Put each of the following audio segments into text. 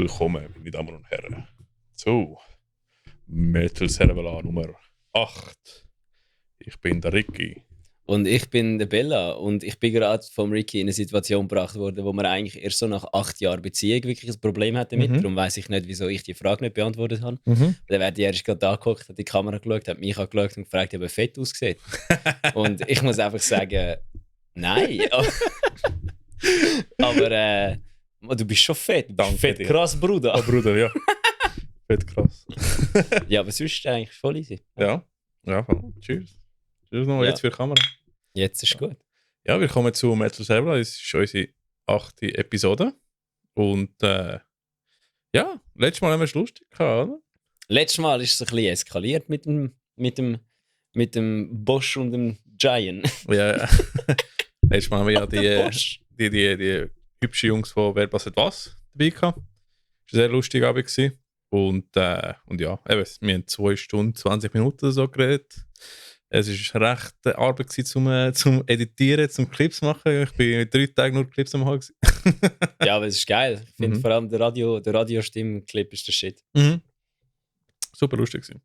Willkommen, meine Damen und Herren, zu Metal Servala Nummer 8. Ich bin der Ricky. Und ich bin der Bella und ich bin gerade vom Ricky in eine Situation gebracht worden, wo wir eigentlich erst so nach 8 Jahren Beziehung wirklich ein Problem hatten damit. Darum weiss ich nicht, wieso ich die Frage nicht beantwortet habe. Der Wertjäger ist gerade angeguckt, hat die Kamera geschaut, hat mich angeschaut und gefragt, ob er fett aussieht. Und ich muss einfach sagen, nein. Aber du bist schon fett. Du bist Danke fett dir. krass, Bruder. Oh, Bruder, ja. Fett krass. Ja, aber sonst ist es eigentlich voll easy. Ja, voll. Cheers. Cheers nochmal jetzt für die Kamera. Jetzt ist es gut. Ja, willkommen zu Metal Servala. Es ist unsere 8. Episode. Und ja, letztes Mal haben wir es lustig gehabt, oder? Letztes Mal ist es ein bisschen eskaliert mit dem Bosch und dem Giant. Ja. Letztes Mal haben wir ja die hübschen Jungs von Wer passt was dabei gehabt. Das war ein sehr lustiger Abend gewesen. Und ja, eben, wir haben 2 Stunden, 20 Minuten oder so geredet. Es war recht Arbeit gewesen, zum Editieren, zum Clips machen. Ich bin 3 Tage nur Clips am Haus. Ja, aber es ist geil. Ich finde vor allem der Radiostimmen-Clip ist der Shit. Super lustig gewesen.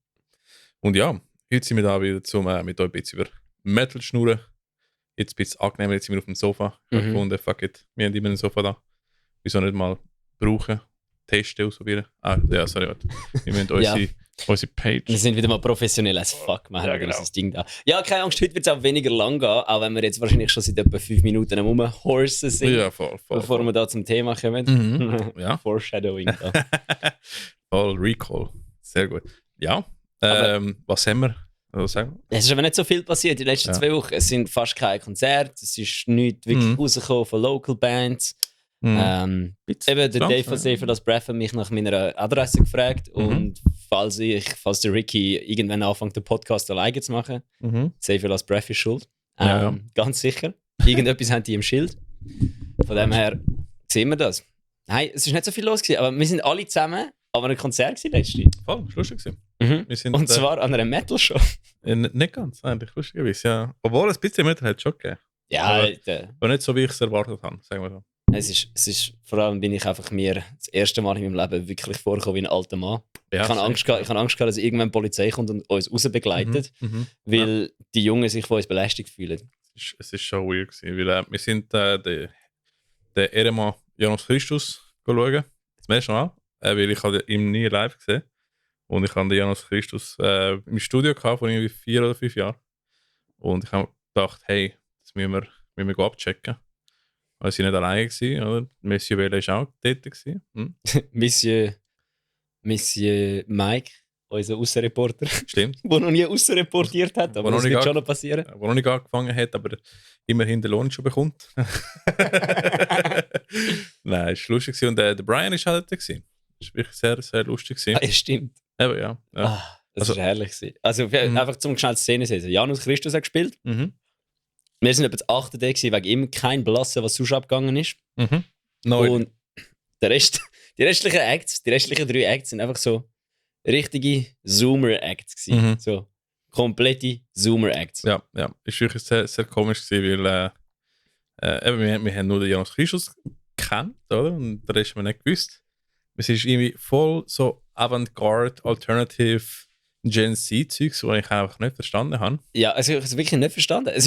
Und ja, heute sind wir da wieder, mit euch ein bisschen über Metal schnurren. Jetzt ein bisschen angenehmer, jetzt sind wir auf dem Sofa. Ich habe gefunden, fuck it, wir haben immer ein Sofa da. Wieso nicht mal brauchen, testen, ausprobieren. Ja, sorry, warte. Wir müssen unsere Page. Wir sind wieder mal professionell as fuck, machen wir genau. das Ding da. Ja, keine Angst, heute wird es auch weniger lang gehen, auch wenn wir jetzt wahrscheinlich schon seit etwa 5 Minuten am Rumhorsen sind, Ja, voll. bevor wir da zum Thema kommen. Ja. Foreshadowing da. Voll Recall. Sehr gut. Ja, was haben wir? Was sagen wir? Es ist aber nicht so viel passiert in den letzten 2 Wochen. Es sind fast keine Konzerte, es ist nichts wirklich rausgekommen von Local Bands. Eben der Dave von Save das Breath hat mich nach meiner Adresse gefragt und falls der Ricky irgendwann anfängt, den Podcast alleine zu machen, Save das Breath ist schuld. Ganz sicher. Irgendetwas haben die im Schild. Von dem her sehen wir das. Nein, es ist nicht so viel los gewesen, aber wir sind alle zusammen an einem Konzert letzte. Voll, das war lustig gewesen. Wir sind, Und zwar an einer Metal-Show. Nicht ganz, eigentlich lustigerweise, ja. Obwohl ein bisschen Metal hat es schon gegeben. Ja, Aber nicht so, wie ich es erwartet habe, sagen wir so. Es ist, vor allem bin ich einfach mir das erste Mal in meinem Leben wirklich vorgekommen wie ein alter Mann. Ja, ich habe Angst gehabt, dass irgendwann die Polizei kommt und uns rausbegleitet, weil die Jungen sich von uns belästigt fühlen. Es ist schon weird gewesen, weil wir sind den Ehemann Janus Christus schauen, zum ersten Mal, weil ich ihn nie live gesehen. Und ich hatte den Janus Christus im Studio gehabt, vor irgendwie 4 oder 5 Jahren. Und ich habe gedacht, hey, das müssen wir abchecken. Wir waren nicht alleine gewesen, oder? Monsieur Vela war auch dort gewesen. Monsieur Mike, unser Aussenreporter. Stimmt. Der noch nie aussenreportiert hat, aber das wird schon noch passieren. Der noch nicht angefangen hat, aber immerhin den Lohn schon bekommt. Nein, es war lustig. Und der Brian war halt dort gewesen. Das war wirklich sehr, sehr lustig. Ja, stimmt. Eben, ja. Das war herrlich. Also einfach zum schnell Szene sehen. Janus Christus hat gespielt. Wir sind etwa das 8. Tag gewesen, wegen ihm kein Blassen, was sonst abgegangen ist. Und die restlichen 3 Acts sind einfach so richtige Zoomer-Acts gewesen. So komplette Zoomer-Acts. Ja. Ist wirklich sehr, sehr komisch gewesen, weil wir haben nur den Janus Christus gekannt, oder? Und den Rest haben wir nicht gewusst. Es ist irgendwie voll so Avantgarde, Alternative Gen Z-Zeugs, die ich einfach nicht verstanden habe. Ja, also ich habe es wirklich nicht verstanden. Es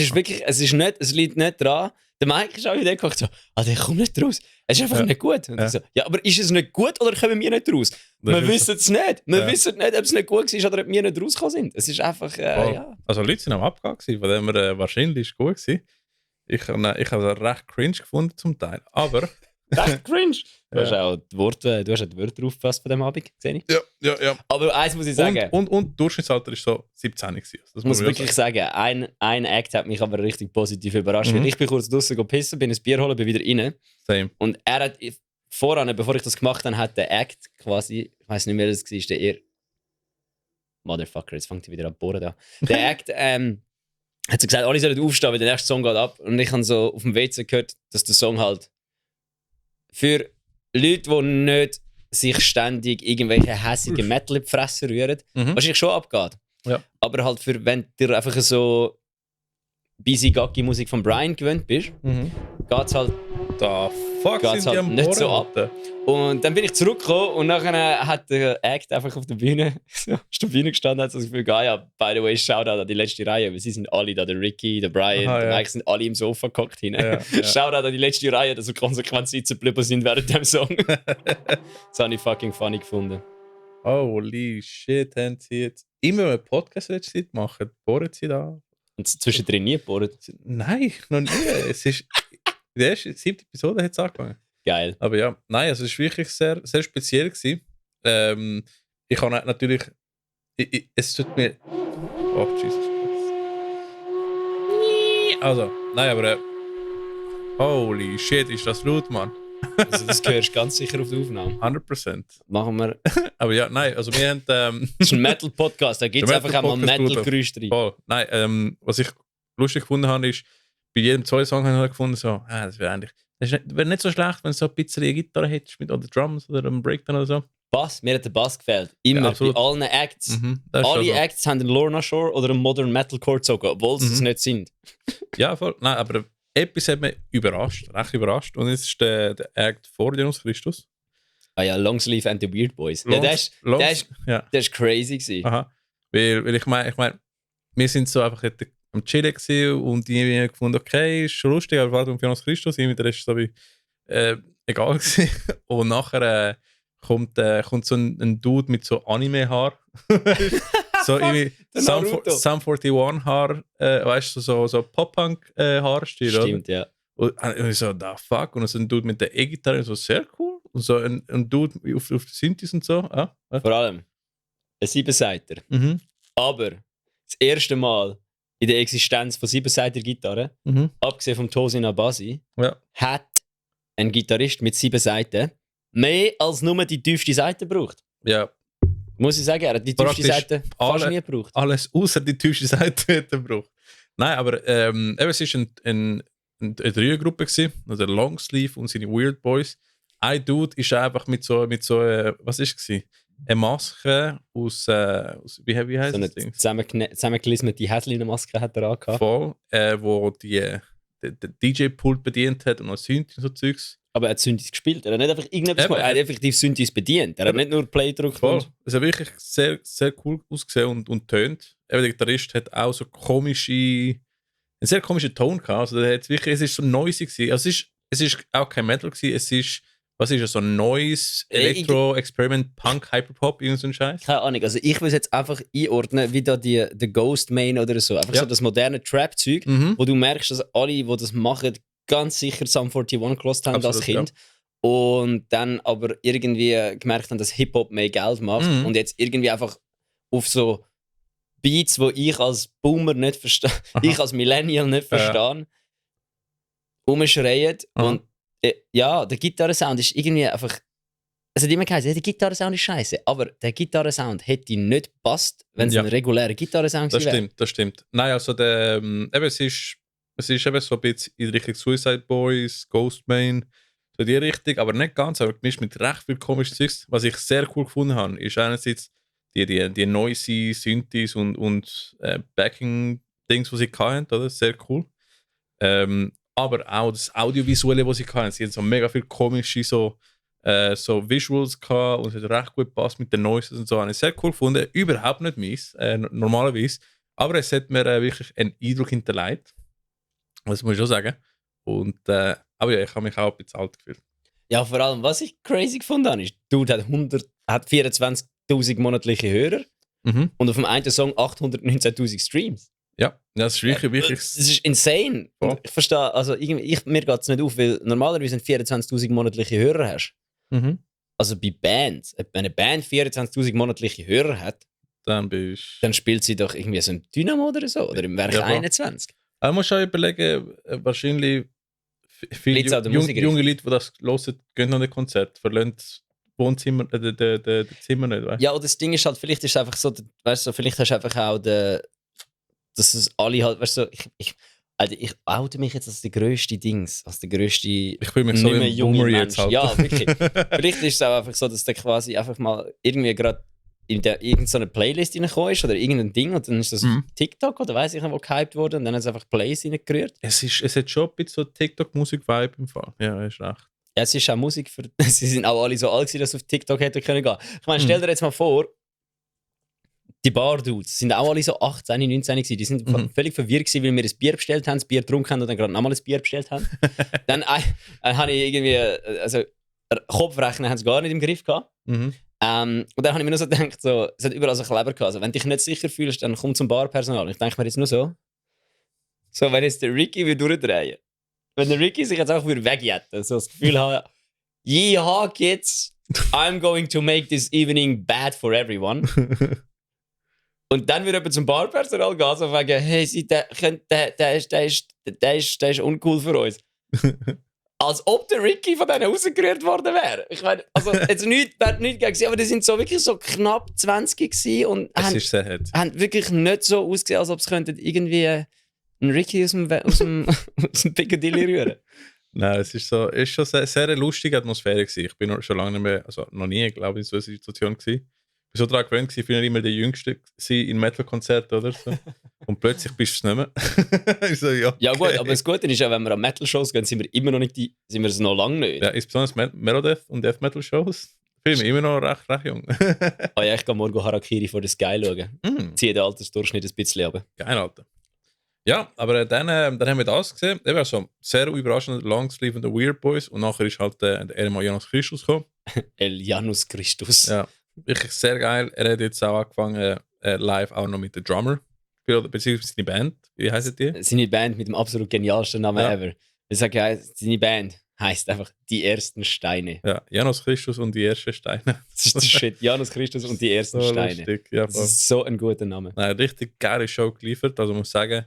liegt nicht dran. Der Mike ist auch wieder gekocht, so, der kommt nicht raus. Es ist einfach nicht gut. Und ich so, ja, aber ist es nicht gut oder kommen wir nicht raus? Wir wissen es nicht. Wir wissen nicht, ob es nicht gut war oder ob wir nicht rausgekommen sind. Es ist einfach, ja. Also Leute sind am Abgang gewesen, von dem wahrscheinlich ist gut gewesen. Ich habe es recht cringe gefunden zum Teil, aber... Echt cringe. Du hast auch die Wörter aufgepasst von dem Abend, sehe ich. Ja. Aber eins muss ich sagen. Und Durchschnittsalter war so 17 gewesen. Das muss ich wirklich sagen. Ein Act hat mich aber richtig positiv überrascht. Weil ich bin kurz draußen pissen, bin ins Bier holen, bin wieder rein. Same. Und er hat voran, bevor ich das gemacht habe, hat der Act quasi, ich weiß nicht mehr, was das war, der Motherfucker, jetzt fängt er wieder an zu bohren da. Der Act hat so gesagt, alle sollen aufstehen, weil der nächste Song geht ab. Und ich habe so auf dem WC gehört, dass der Song halt für Leute, die nicht sich ständig irgendwelche hässigen Metal in die Fresse rühren, wahrscheinlich schon abgeht. Ja. Aber halt für, wenn du einfach so busy Gacki Musik von Brian gewöhnt bist, geht es halt Da fuck geht's sind die halt am nicht so Bohren, ab. Alter? Und dann bin ich zurückgekommen und nachher hat der Act einfach auf der Bühne, so, auf der Bühne gestanden, hat so das Gefühl, ja, by the way, Shoutout an die letzte Reihe, weil sie sind alle da, der Ricky, der Brian, Aha, der ja. Mike sind alle im Sofa gehockt hinten. Ja, ja. Shoutout an die letzte Reihe, dass wir konsequent sitzen geblieben sind während dem Song. Das habe ich fucking funny gefunden. Holy shit, haben sie jetzt immer einen Podcast letzte Zeit machen? Bohren sie da? Und zwischendrin nie gebohrt. Nein, noch nie. Es ist, die erste 7. Episode hat es angefangen. Geil. Aber ja, nein, also es war wirklich sehr, sehr speziell gewesen. Ich habe natürlich, es tut mir, oh Jesus Christ. Also, nein, aber holy shit, ist das laut, Mann. Also das hörst du ganz sicher auf der Aufnahme. 100%. Machen wir. Aber ja, nein, also wir haben... Das ist ein Metal-Podcast, da gibt es Der einfach auch mal Metal-Podcast Metal-Geräusche drin. voll. Nein, was ich lustig gefunden habe, ist, bei jedem zweiten Song habe ich gefunden, so, das wäre eigentlich... Das wäre nicht so schlecht, wenn du so ein bisschen eine Gitarre hättest mit oder Drums oder einem Breakdown oder so. Bass, mir hat der Bass gefällt. Immer, Ja, bei absolut. allen Acts. Das ist Alle schon so. Acts haben einen Lorna Shore oder einen Modern Metalcore gezogen, obwohl sie es nicht sind. Ja, voll. Nein, aber etwas hat mich überrascht, recht überrascht. Und es ist der Act vor Jesus Christus. Ah ja, Longsleeve and the Weird Boys. Ja, der ist ja. crazy gewesen. Aha. Weil ich meine, wir sind so einfach dort am Chillen gewesen und die haben gefunden, okay, ist schon lustig, aber warte um Jesus Christus, irgendwie der Rest so wie egal gewesen. Und nachher kommt so ein Dude mit so Anime-Haar. So irgendwie Sum 41 Haar, weißt du, so Pop-Punk-Haarstil, oder? Stimmt, ja. Und ich so, da fuck. Und so ein Dude mit der E-Gitarre, so sehr cool. Und so ein Dude auf der Synthes und so. Ah, Vor allem ein Siebenseiter. Mhm. Aber das erste Mal in der Existenz von Siebenseiter-Gitarre, Mhm. abgesehen vom Tosin Abasi, Ja. hat ein Gitarrist mit 7 Seiten mehr als nur die tiefste Seite gebraucht. Ja. Muss ich sagen, er hat die tiefste Praktisch Seite fast alle- nie gebraucht. Alles außer die typische Seite hat er gebraucht. Nein, aber eben, es war eine Dreiergruppe gewesen, also der Longsleeve und seine Weird Boys. Ein Dude ist einfach mit so was ist es? Eine Maske aus wie heißt So eine das Ding? zusammengelismete Häslinenmaske hat er angehabt. Voll, wo der DJ-Pult bedient hat und noch Synth und so Zeugs. Aber er hat Synthes gespielt. Er hat nicht einfach irgendetwas Eben. gemacht. Er hat effektiv Synthes bedient. Er hat nicht nur Play gedrückt. Voll. Es hat wirklich sehr, sehr cool ausgesehen und tönt. Eben der Gitarrist hat auch so einen sehr komischen Ton gehabt. Also der hat wirklich, es ist so noisy gewesen. Also es ist auch kein Metal gewesen. Es ist, was ist das, so Noise, Elektro, Experiment, Punk, Hyperpop, irgend so ein Scheiß. Keine Ahnung. Also ich will es jetzt einfach einordnen, wie da der Ghost Main oder so. Einfach Ja. so das moderne Trap-Zeug, wo du merkst, dass alle, die das machen, ganz sicher Sum 41 gelost haben als Absolut, Kind. Und dann aber irgendwie gemerkt haben, dass Hip-Hop mehr Geld macht. Mhm. Und jetzt irgendwie einfach auf so Beats, wo ich als Boomer nicht verstehe, ich als Millennial nicht verstehe, rumschreien. Aha. Und ja, der Gitarrensound ist irgendwie einfach. Es hat immer geheißen, der Gitarrensound ist scheiße, aber der Gitarrensound hätte nicht gepasst, wenn es Ja. ein regulärer Gitarrensound Das wäre. stimmt, das stimmt. Nein, also eben, es ist eben so ein bisschen in Richtung Suicide Boys, Ghostman, so die Richtung, aber nicht ganz, aber gemischt mit recht viel komischen Zeugs. Was ich sehr cool gefunden habe, ist einerseits die noisy Synthes und Backing-Dings, die sie hatten, oder? Sehr cool. Aber auch das Audiovisuelle, was sie hatten. Sie hatten so mega viel komische so Visuals gehabt und es hat recht gut gepasst mit den Noises und so. Habe ich sehr cool gefunden. Überhaupt nicht meins, normalerweise. Aber es hat mir wirklich einen Eindruck hinterlegt. Das muss ich schon sagen. Und, aber ja, ich habe mich auch ein bisschen alt gefühlt. Ja, vor allem, was ich crazy gefunden habe, ist, Dude hat 24.000 monatliche Hörer Mhm. und auf dem einen Song 819.000 Streams. Ja, das ist wirklich. Das ist insane. Ja. Und ich verstehe, also mir geht es nicht auf, weil normalerweise, wenn du 24.000 monatliche Hörer hast, Mhm. also bei Bands, wenn eine Band 24.000 monatliche Hörer hat, Dann bist dann spielt sie doch irgendwie so im Dynamo oder so, oder im Werk Ja, klar. 21. du musst auch überlegen, wahrscheinlich viele Liegt's an der Musik, junge Leute, die das hören, gehen an ein Konzert, verlassen das Wohnzimmer, das Zimmer nicht, weißt du? Ja, und das Ding ist halt, vielleicht ist es einfach so, weißt du, vielleicht hast du einfach auch dass es alle halt, weißt du, ich oute mich jetzt als der grösste Dings, als der grösste Ich fühle mich so nicht mehr wie ein junge Boomer Mensch. jetzt halt. Ja, wirklich. Vielleicht ist es auch einfach so, dass der quasi einfach mal irgendwie gerade in irgendeine Playlist reingekommen ist oder irgendein Ding und dann ist das Mhm. TikTok oder weiss ich nicht, wo gehypt wurde und dann hat es einfach Plays reingerührt. Es hat schon ein bisschen so TikTok-Musik-Vibe im Fall. Ja, ist recht. Ja, es ist auch Musik für... Sie sind auch alle so alt gewesen, dass sie auf TikTok hätten können gehen. Ich meine, stell dir jetzt mal vor, die Bar-Dudes sind auch alle so 18, 19 gewesen. Die sind völlig verwirrt gewesen, weil wir ein Bier bestellt haben, das Bier getrunken haben und dann gerade nochmal ein Bier bestellt haben. Dann habe ich irgendwie... Also, Kopfrechnen haben sie gar nicht im Griff gehabt. Und dann habe ich mir nur so gedacht, so, es hat überall so Kleber gehabt. Also, wenn du dich nicht sicher fühlst, dann komm zum Barpersonal. Und ich denke mir jetzt nur so, wenn jetzt der Ricky würde durchdrehen, wenn der Ricky sich jetzt auch wegjetten, so das Gefühl haben, ja, Kids, I'm going to make this evening bad for everyone. Und dann wird jemand zum Barpersonal gehen, so sagen, hey, der ist uncool für uns. Als ob der Ricky von denen rausgerührt worden wäre. Ich meine, also jetzt nichts gegen sie, aber die sind so wirklich so knapp 20 gewesen und haben wirklich nicht so ausgesehen, als ob sie irgendwie einen Ricky aus dem Piccadilly rühren. Nein, es ist schon eine sehr lustige Atmosphäre gewesen. Ich bin schon lange nicht mehr, also noch nie, glaube ich, in so einer Situation gewesen. Ich war so daran gewöhnt, ich bin immer der Jüngste in Metal-Konzerten oder so. Und plötzlich bist du es nicht mehr. So, ja, okay. Ja gut, aber das Gute ist ja, wenn wir an Metal-Shows gehen, sind wir immer noch nicht sind wir es noch lange nicht. Ja, insbesondere Melodeath und Death Metal-Shows. Ich bin immer noch recht jung. Ja, ich gehe morgen Harakiri vor der Sky schauen. Ziehe den Altersdurchschnitt ein bisschen runter. Geil, Alter. Ja, aber dann haben wir das gesehen. Eben so sehr überraschend Longsleeve und The Weird Boys. Und nachher ist halt der Eremo Janus Christus gekommen. El Janus Christus. Ja, wirklich sehr geil. Er hat jetzt auch angefangen, live auch noch mit dem Drummer. Beziehungsweise seine Band. Wie heisst die? Seine Band mit dem absolut genialsten Namen ever. Ich sage ja, seine Band heisst einfach Die ersten Steine. Ja, Janus Christus und die ersten Steine. Das ist der Shit. Janus Christus und die ersten so Steine. Lustig. Ja, das ist so ein guter Name. Nein, richtig geile Show geliefert. Also muss sagen,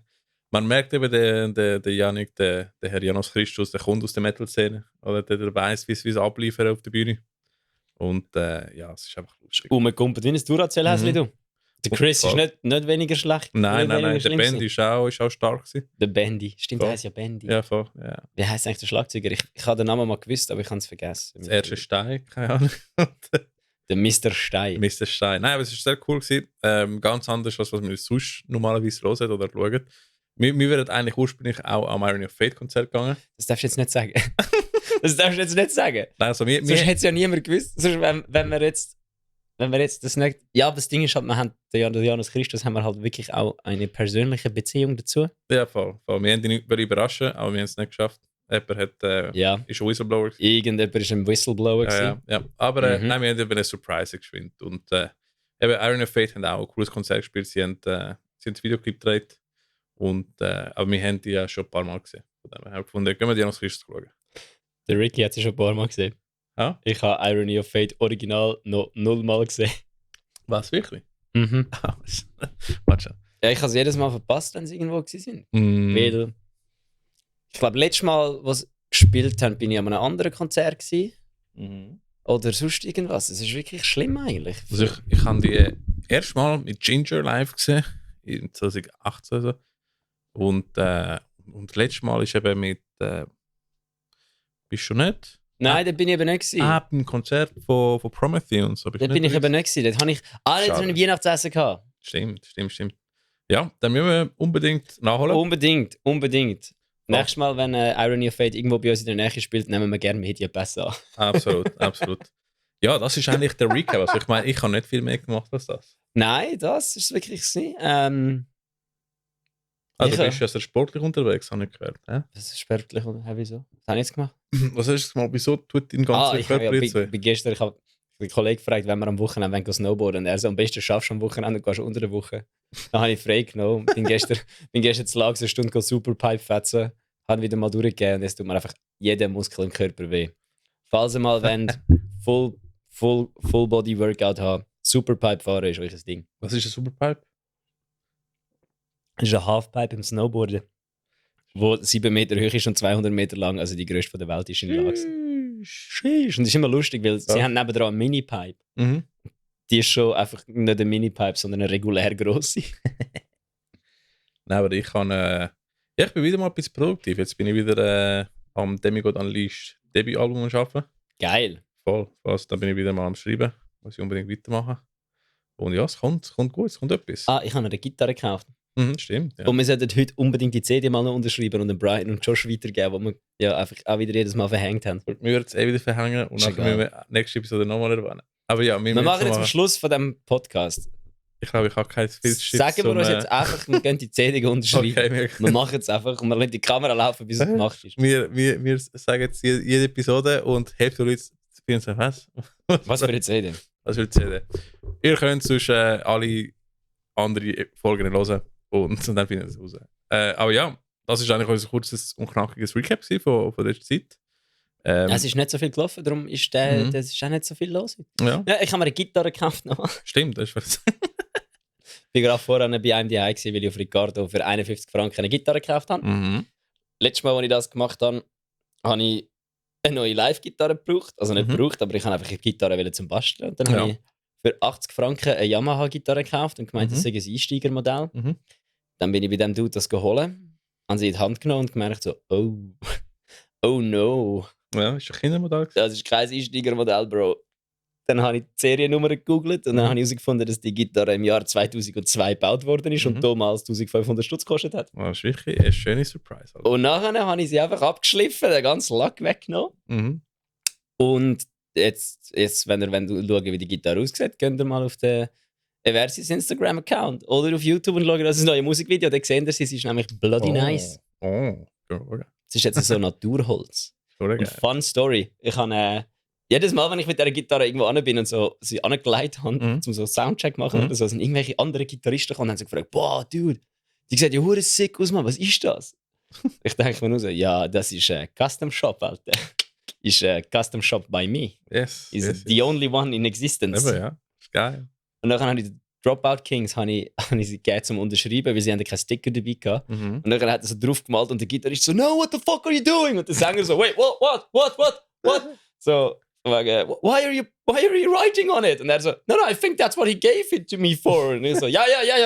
man merkt eben, der Janik, der Herr Janus Christus, der kommt aus der Metal-Szene. Oder der weiss, wie es abliefern auf der Bühne. Und ja, es ist einfach lustig. Umgekumpelt wie ein Duracell-Häsli, du. Der Chris ist nicht weniger schlecht. Nein. Der Bandy ist auch stark gewesen. Der Bandy. Stimmt, der heisst ja Bandy. Ja, voll. Ja. Wie heisst eigentlich der Schlagzeuger? Ich habe den Namen mal gewusst, aber ich habe es vergessen. Das erste Stein, keine Ahnung. Der Mr. Stein. Mr. Stein. Nein, aber es war sehr cool gewesen. Ganz anders, als was man sonst normalerweise hören oder schauen. Wir wären eigentlich ursprünglich auch am Irony of Fate Konzert gegangen. Das darfst du jetzt nicht sagen. Nein, also sonst hätte es ja niemand gewusst. Sonst, wenn wir jetzt das nicht... Ja, aber das Ding ist halt, wir haben den Janus Christus haben wir halt wirklich auch eine persönliche Beziehung dazu. Ja, voll. Wir haben ihn nicht überraschen, aber wir haben es nicht geschafft. Jemand ist ein Whistleblower gewesen. Irgendjemand ist ein Whistleblower gewesen. Ja. Aber nein, wir haben eben eine Surprise geschwind. Und eben Irony of Fate haben auch ein cooles Konzert gespielt. Sie haben das Videoclip gedreht. Und, aber wir haben die ja schon ein paar Mal gesehen. Von dem her gefunden, gehen wir die Janus Christus schauen. Der Ricky hat sie schon ein paar Mal gesehen. Ja? Ich habe Irony of Fate original noch 0 Mal gesehen. Was, wirklich? Mhm. Warte schon. Ja, ich habe es jedes Mal verpasst, wenn sie irgendwo waren. Weil, ich glaube, letztes Mal, was gespielt haben, bin ich an einem anderen Konzert gewesen. Oder sonst irgendwas. Es ist wirklich schlimm eigentlich. Also ich habe die erste Mal mit Ginger live gesehen, in 2018 oder so. Und das letzte Mal ist eben mit... bist du nicht? Nein, da bin ich eben nicht gewesen. Beim Konzert von Prometheus. Da bin ich eben nicht gewesen. Dort habe ich alle ein Weihnachtsessen gehabt. Stimmt. Ja, dann müssen wir unbedingt nachholen. Unbedingt. Nächstes Mal, wenn Irony of Fate irgendwo bei uns in der Nähe spielt, nehmen wir gerne Media besser an. Absolut. Ja, das ist eigentlich der Recap. Also ich meine, ich habe nicht viel mehr gemacht als das. Nein, das ist wirklich so. Also bist du ja sehr sportlich unterwegs, habe ich gehört. Was ist sportlich? Wieso? Was habe ich jetzt gemacht? Was hast du gemacht? Wieso tut dein ganzer Körper jetzt weh? Gestern, ich habe den Kollegen gefragt, wenn wir am Wochenende snowboarden. Und er so, am besten schaffst du am Wochenende und gehst unter der Woche. Dann habe ich frei genommen. Bin gestern zu Lager eine Stunde Superpipe fetzen. Habe wieder mal durchgegeben und jetzt tut mir einfach jeder Muskel im Körper weh. Falls ihr mal wollt, Full Body Workout haben, Superpipe fahren ist euch das Ding. Was ist ein Superpipe? Das ist eine Halfpipe im Snowboarden, wo 7 Meter hoch ist und 200 Meter lang, also die grösste der Welt ist in Lags. Und das ist immer lustig, weil sie haben nebenan eine Mini-Pipe. Die ist schon einfach nicht eine Mini-Pipe, sondern eine regulär grosse. Nein, aber ich bin wieder mal ein bisschen produktiv. Jetzt bin ich wieder am Demigod Unleashed Debütalbum arbeiten. Geil. Voll. Also, da bin ich wieder mal am Schreiben. Muss ich unbedingt weitermachen. Und ja, es kommt gut, es kommt etwas. Ich habe eine Gitarre gekauft. Stimmt. Ja. Und wir sollten heute unbedingt die CD mal noch unterschreiben und den Brian und Josh weitergeben, wo wir ja einfach auch wieder jedes Mal verhängt haben. Wir würden es wieder verhängen und dann müssen wir nächste Episode nochmal erwähnen. Aber ja, wir machen jetzt am Schluss von diesem Podcast. Ich glaube, ich habe kein Filzstift. Sagen wir uns jetzt einfach, wir gehen die CD unterschreiben. Okay, wir machen es einfach und wir lassen die Kamera laufen, bis es gemacht ist. Wir sagen jetzt jede Episode und Hälfte der Leute finden so, was? Was für eine CD? Was für eine CD? Ihr könnt sonst alle andere Folgen hören und dann finden wir es raus. Aber ja, das ist eigentlich unser kurzes und knackiges Recap von der Zeit. Es ist nicht so viel gelaufen, darum ist das ist auch nicht so viel los. Ja. Ja, ich habe mir eine Gitarre gekauft nochmal. Stimmt, das ist was. Ich war gerade vorhin bei einem daheim, weil ich auf Ricardo für 51 Franken eine Gitarre gekauft habe. Letztes Mal, als ich das gemacht habe, habe ich eine neue Live-Gitarre gebraucht. Also nicht gebraucht, aber ich habe einfach eine Gitarre zum Basteln. Und dann habe ich für 80 Franken eine Yamaha-Gitarre gekauft und gemeint, das sei ein Einsteigermodell. Dann bin ich bei dem Dude das geholt, habe sie in die Hand genommen und gemerkt so, oh no. Ja, ist ein Kindermodell. Das ist kein Einsteigermodell, Bro. Dann habe ich die Seriennummer gegoogelt und dann habe ich herausgefunden, dass die Gitarre im Jahr 2002 gebaut worden ist und damals 1500 Stutz gekostet hat. Das ist wirklich eine schöne Surprise. Also. Und nachher habe ich sie einfach abgeschliffen, den ganzen Lack weggenommen. Und jetzt wenn du schauen, wie die Gitarre aussieht, geht ihr mal auf den Eversis Instagram-Account oder auf YouTube und schauen das neue Musikvideo. Dann sehen ihr, sie ist nämlich bloody nice. Es ist jetzt so Naturholz. Und fun Story. Ich habe jedes Mal, wenn ich mit dieser Gitarre irgendwo an bin und so sie angelegt habe, um so Soundcheck zu machen oder so, sind irgendwelche andere Gitarristen gekommen und haben so gefragt, boah, Dude, die sieht ja hure sick aus, Mann, was ist das? Ich denke mir nur so, ja, das ist ein Custom Shop, Alter. Ist ein Custom Shop by me. Yes. Is the only one in existence. Aber ja, ist geil. Und dann habe ich die Dropout Kings habe ich sie gegeben zum Unterschreiben, weil sie haben keinen Sticker dabei gehabt. Und dann hat er so drauf gemalt und der Gitarrist so, no, what the fuck are you doing? Und der Sänger so, wait, what? So, why are you writing on it? Und er so, no, I think that's what he gave it to me for. Und ich so, ja,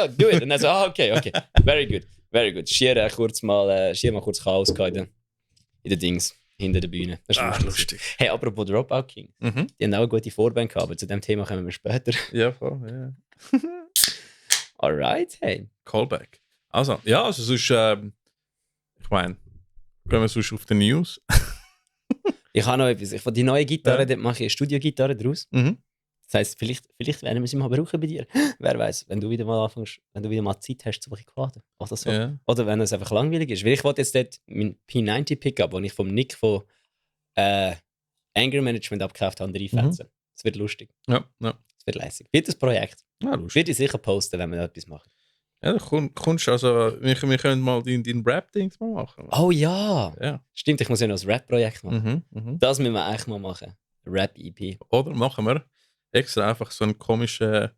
do it. Und er so, okay, very good. Schier mal kurz Chaos in den Dings, hinter der Bühne. Das ist lustig. Hey, apropos Dropout King, die haben auch eine gute Vorband gehabt, aber zu dem Thema kommen wir später. Ja, voll, ja. Alright, hey. Callback. Also, ja, also sonst, ich meine, gehen wir sonst auf die News. Ich habe noch etwas. Die neue Gitarre, dort mache ich eine Studiogitarre draus. Das heisst, vielleicht werden wir sie mal brauchen bei dir. Wer weiß, wenn du wieder mal anfängst, wenn du wieder mal Zeit hast, zu quaden. Oder so. Ja. Oder wenn es einfach langweilig ist. Weil ich wollte jetzt dort meinen P90 Pickup, den ich vom Nick von Anger Management abgekauft habe, reinfetzen. Das wird lustig. Ja. Das wird lässig. Wird das Projekt. Ja, lustig. Wird ich sicher posten, wenn wir da etwas machen. Ja, da kommst also, wir können mal dein Rap-Dings mal machen. Oh ja. Stimmt, ich muss ja noch ein Rap-Projekt machen. Das müssen wir eigentlich mal machen. Rap-EP. Oder machen wir extra einfach so einen komischen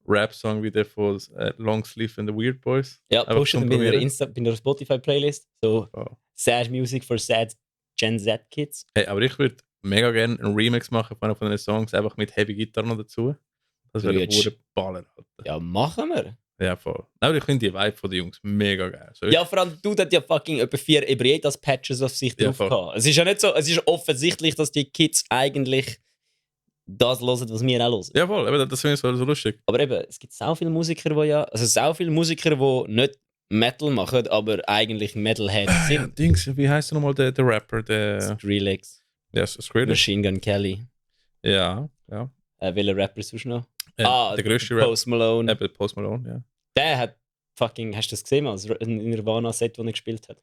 Rap-Song wie der von Longsleeve and the Weird Boys. Ja, pushen bei der Spotify-Playlist. So Sad Music for Sad Gen Z Kids. Hey, aber ich würde mega gerne einen Remix machen von den Songs, einfach mit Heavy Gitarre noch dazu. Das wäre ein guter Baller. Ja, machen wir. Ja, voll. Aber ich finde die Vibe von den Jungs mega geil. So, ja, vor allem, du hast ja fucking etwa 4 Ebrietas-Patches auf sich drauf gehabt. Es ist ja nicht so, es ist offensichtlich, dass die Kids eigentlich das hören, was wir auch hören. Ja, voll, eben, das finde ich so lustig. Aber eben, es gibt so viele Musiker, die nicht Metal machen, aber eigentlich Metalheads sind. Dings, wie heißt der nochmal der Rapper? Skrillex. Ja, Skrillex. Machine Gun Kelly. Ja. Welcher Rapper sonst noch? Der grösste Rapper. Post Malone. Post Malone, ja. Der hat fucking, hast du das gesehen, als Nirvana-Set, das er gespielt hat?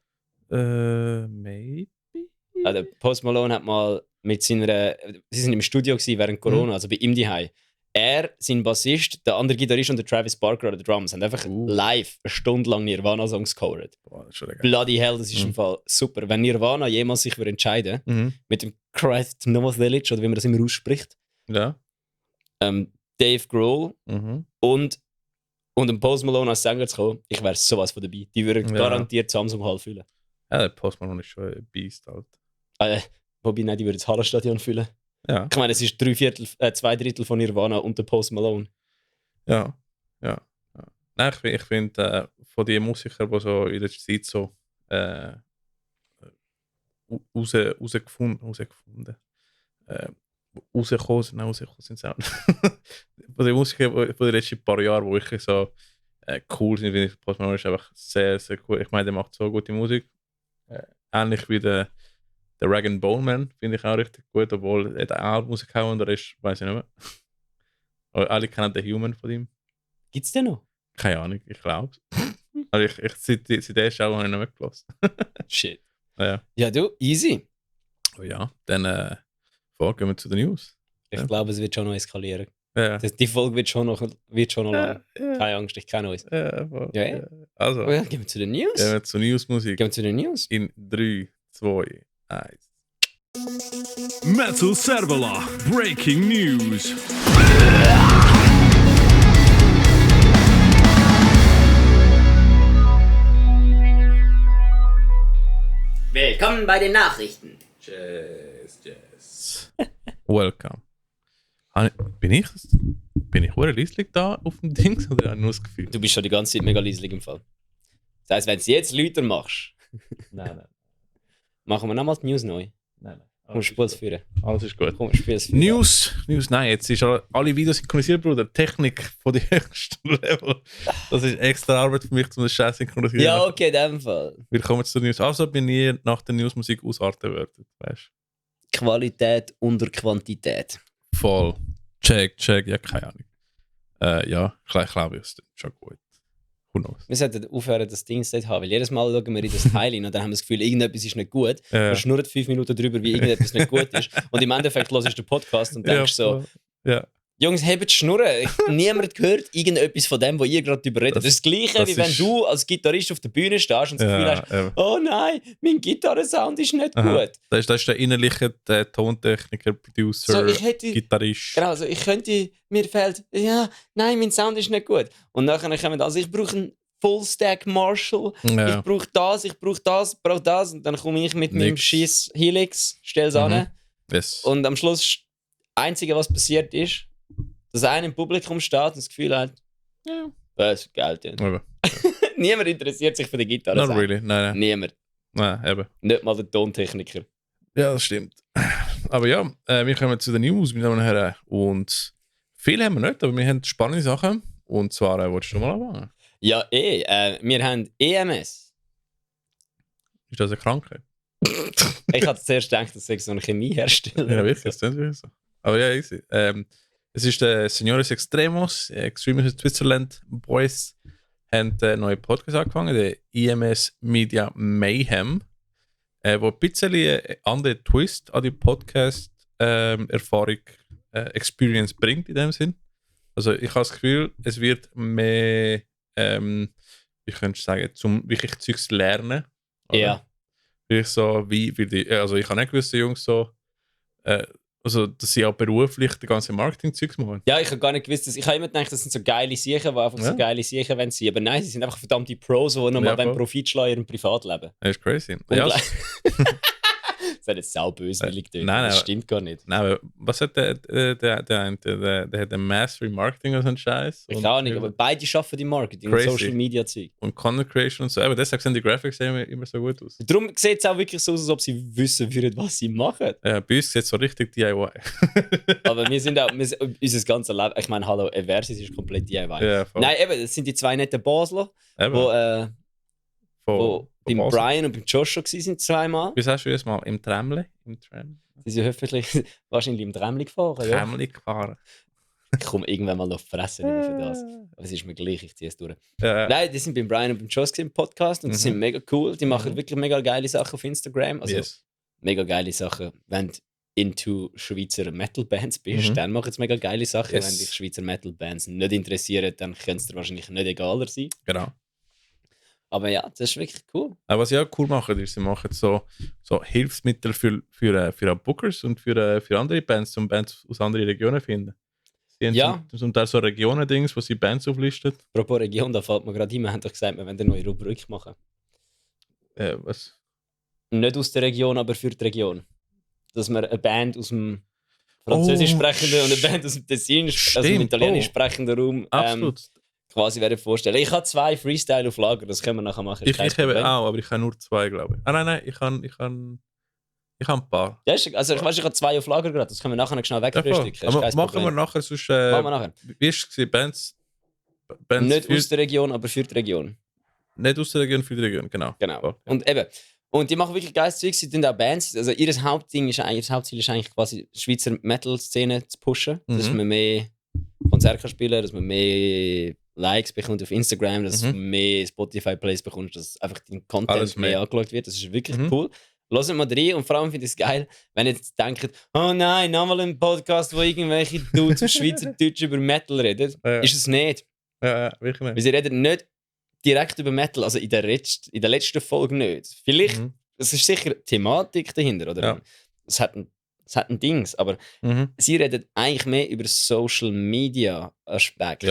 Maybe. Der Post Malone hat mal mit seiner, sie sind im Studio gewesen während Corona, also bei ihm daheim. Er, sein Bassist, der andere Gitarrist und der Travis Barker oder der Drums haben einfach live eine Stunde lang Nirvana-Songs gecovert. Bloody hell, das ist im Fall super. Wenn Nirvana jemals sich entscheiden mit dem Christ Novoselic, oder wie man das immer ausspricht, Dave Grohl und dem Post Malone als Sänger zu kommen, ich wäre sowas von dabei. Die würden garantiert Samsung Hall fühlen. Ja, der Post Malone ist schon ein Beast halt. Wobei, nein, die würden das Hallenstadion fühlen. Ja. Ich meine, es ist 2/3 von Nirvana und der Post Malone. Ja. Nein, ich finde, von den Musikern, die so in der Zeit so rausgekommen sind sie auch. Von den Musikern von den letzten paar Jahren, wo ich so cool sind, finde ich. Post Malone ist einfach sehr, sehr cool. Ich meine, der macht so gute Musik. Ähnlich wie der Rag & Bone Man, finde ich auch richtig gut, obwohl er auch Musik hat und der ist, weiß ich nicht mehr. Aber alle kennen den Human von ihm. Gibt's den noch? Keine Ahnung, ich glaube es. Aber seit der ersten Album habe ich nicht mehr gelassen. Shit. Ja. Ja, du, easy. Oh ja, dann gehen wir zu den News. Ich glaube, es wird schon noch eskalieren. Ja. Die Folge wird schon noch lang. Keine Angst, ich kenne uns. Ja. Also, gehen wir zu den News. gehen wir zur Newsmusik. Gehen wir zu den News. In 3, 2, 1. Metal Servola Breaking News. Willkommen bei den Nachrichten. Yes. Welcome. Bin ich leislich da auf dem Dings oder habe ich nur das Gefühl? Du bist schon die ganze Zeit mega leislich im Fall. Das heisst, wenn du es jetzt lauter machst, Nein. machen wir nochmal die News neu. Nein. Komm, spiel es führen. Alles ist gut. Komm, spiel es führen. News, nein, jetzt ist alle Videos synchronisiert, Bruder. Technik von der höchsten Level. Das ist extra Arbeit für mich, um das Scheiß synchronisieren. Ja, okay, in dem Fall. Willkommen zur News. Also bin ich nach der Newsmusik ausarten würdet, weißt du? Qualität unter Quantität. Voll. Check, ja, keine Ahnung. Ja, ich glaube, es ist schon gut. Who knows? Wir sollten aufhören, das Ding zu haben, weil jedes Mal schauen wir in das Teil hin und dann haben wir das Gefühl, irgendetwas ist nicht gut. Wir schnurren 5 Minuten drüber, wie irgendetwas nicht gut ist. Und im Endeffekt hörst du den Podcast und denkst so, ja. Jungs, hebt die Schnurren. Niemand hört irgendetwas von dem, was ihr gerade darüber redet. Das ist das Gleiche, wie wenn du als Gitarrist auf der Bühne stehst und das Gefühl hast, oh nein, mein Gitarrensound ist nicht gut. Das ist der innerliche Tontechniker, Producer, Gitarrist. Genau, also ich könnte, mir fehlt, ja, nein, mein Sound ist nicht gut. Und nachher kommen also ich brauche einen Full-Stack Marshall, ich brauche das, brauche das. Und dann komme ich mit meinem Scheiß Helix, stelle es an. Yes. Und am Schluss, das Einzige, was passiert ist, dass einer im Publikum steht und das Gefühl hat, ja, das ist Geld. Ja. Okay. Niemand interessiert sich für die Gitarre. Not really, nein. Niemand. Nein, eben. Nicht mal der Tontechniker. Ja, das stimmt. Aber ja, wir kommen zu den News, meine Damen und Herren. Und viel haben wir nicht, aber wir haben spannende Sachen. Und zwar, wolltest du mal anfangen? Ja, wir haben EMS. Ist das eine Krankheit? Ich hatte zuerst gedacht, das sei so ein Chemiehersteller. Ja, wirklich, das klingt wirklich so. Aber ja, easy. Es ist der Señores Extremos, Extremos Switzerland Boys, haben einen neuen Podcast angefangen, der EMS Media Mayhem, wo ein bisschen einen anderen Twist an die Podcast-Erfahrung, Experience bringt in dem Sinn. Also ich habe das Gefühl, es wird mehr, ich könnte sagen, zum wirklich Zeugs lernen. Oder? Ja. Wirklich so, wie die, also ich habe nicht gewusst, die Jungs so, also, dass sie auch beruflich die ganze Marketing-Zeugs machen. Ja, ich habe gar nicht gewusst, ich habe immer gedacht, das sind so geile Sachen, die einfach so geile Sachen wollen sein. Aber nein, sie sind einfach verdammte Pros, die nochmal Profit schlagen im Privatleben. Das ist crazy. Ja. Das hat jetzt sau böswillig gedacht. Nein, das stimmt gar nicht. Nein, aber was hat der hat den Mastery Marketing oder so einen Scheiß? Ich auch nicht, aber beide arbeiten im Marketing und Social Media Zeug. Und Content Creation und so. Aber deshalb sehen die Graphics immer so gut aus. Darum sieht es auch wirklich so aus, als ob sie wissen würden, was sie machen. Ja, bei uns sieht es so richtig DIY. Aber wir sind auch, unser ganzes Leben, ich meine, hallo, Eversis ist komplett DIY. Ja, nein, eben, das sind die zwei netten Basler, wo beim Brian und beim Joshua waren zweimal. Wie sagst du jetzt mal? Im Tramli? Sie sind hoffentlich wahrscheinlich im Tramli gefahren. Tramli gefahren. Ich komme irgendwann mal noch fressen für das. Aber es ist mir gleich, ich ziehe es durch. Ja. Nein, die sind beim Brian und beim Joshua im Podcast und die sind mega cool. Die machen wirklich mega geile Sachen auf Instagram. Also mega geile Sachen. Wenn du into Schweizer Metal-Bands bist, dann machen sie mega geile Sachen. Wenn dich Schweizer Metal-Bands nicht interessieren, dann könnte es dir wahrscheinlich nicht egaler sein. Genau. Aber ja, das ist wirklich cool. Aber was sie auch cool machen, ist, sie machen so Hilfsmittel für Bookers und für andere Bands, um Bands aus anderen Regionen zu finden. Sie haben zum Teil so Regionen-Dings, wo sie Bands auflisten. Apropos Region, da fällt mir gerade ein, wir haben doch gesagt, wir wollen eine neue Rubrik machen. Was? Nicht aus der Region, aber für die Region. Dass wir eine Band aus dem Französisch sprechenden und eine Band aus dem Tessin, also dem Italienisch sprechenden Raum, quasi vorstellen. Ich habe 2 Freestyle auf Lager, das können wir nachher machen. Ich habe auch, aber ich habe nur 2, glaube ich. Nein, ich habe ein paar. Ja, also ich habe 2 auf Lager gerade, das können wir nachher schnell wegfrühstücken. Aber machen wir nachher, sonst... Machen wir nachher. Wie ist es, Bands Bands Nicht aus der Region, aber für die Region. Nicht aus der Region, für die Region, genau. Genau. Und eben, und die machen wirklich geiles Zeug, sie tun auch Bands. Also ihr Hauptziel ist eigentlich quasi die Schweizer Metal-Szene zu pushen. Dass man mehr Konzerte kann spielen, dass man mehr Likes bekommt auf Instagram, dass du mehr Spotify-Plays bekommst, dass einfach dein Content mehr angeschaut wird. Das ist wirklich cool. Hört mal rein und vor allem finde ich es geil, wenn ihr jetzt denkt, oh nein, nochmal ein Podcast, wo irgendwelche Dudes auf Schweizerdeutsch über Metal reden. Ist es nicht. Ja, wirklich nicht. Weil sie reden nicht direkt über Metal, also in der letzten Folge nicht. Vielleicht, es ist sicher Thematik dahinter, oder? Ja. Es hat ein Dings, aber sie reden eigentlich mehr über Social Media Aspekt